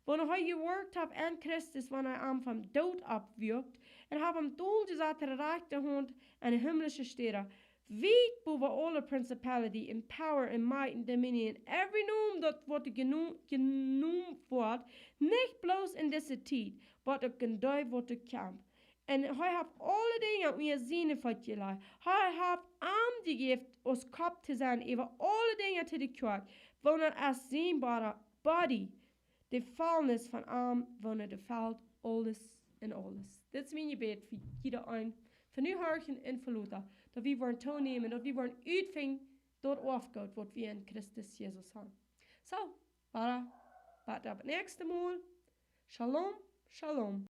Wan hee jewirkjt haft aun Christus, wan hee am vom Doot oppwakjt, un haft am doa jesat aun de rajchte Haunt aun de himmlische Städ. Wiet bowen aule principality and power and might and dominion, every Nomen daut woat jeno-, jenomen woat, nich bloos en dise Tiet, oba uk en dee waut kjemt. Un hee haft aule Dinja unja siene Feet jelajcht. Hee haft am jejäft aus Kopp to sennen äwa aule Dinja to de Kjoakj, wiels daut es sien bo-, body, de Vollkomenheit von am, wiels daut felt aules en aules. Dit es mien Jebäd fa jieda een, fa nu, morjen un fa lota, daut wie woaren toonämen, daut wie woaren utfinjen, daut Oafgoot, waut wie en Christus Jesus han. So, bye, bye, bat daut näakjste Mol. Shalom, shalom.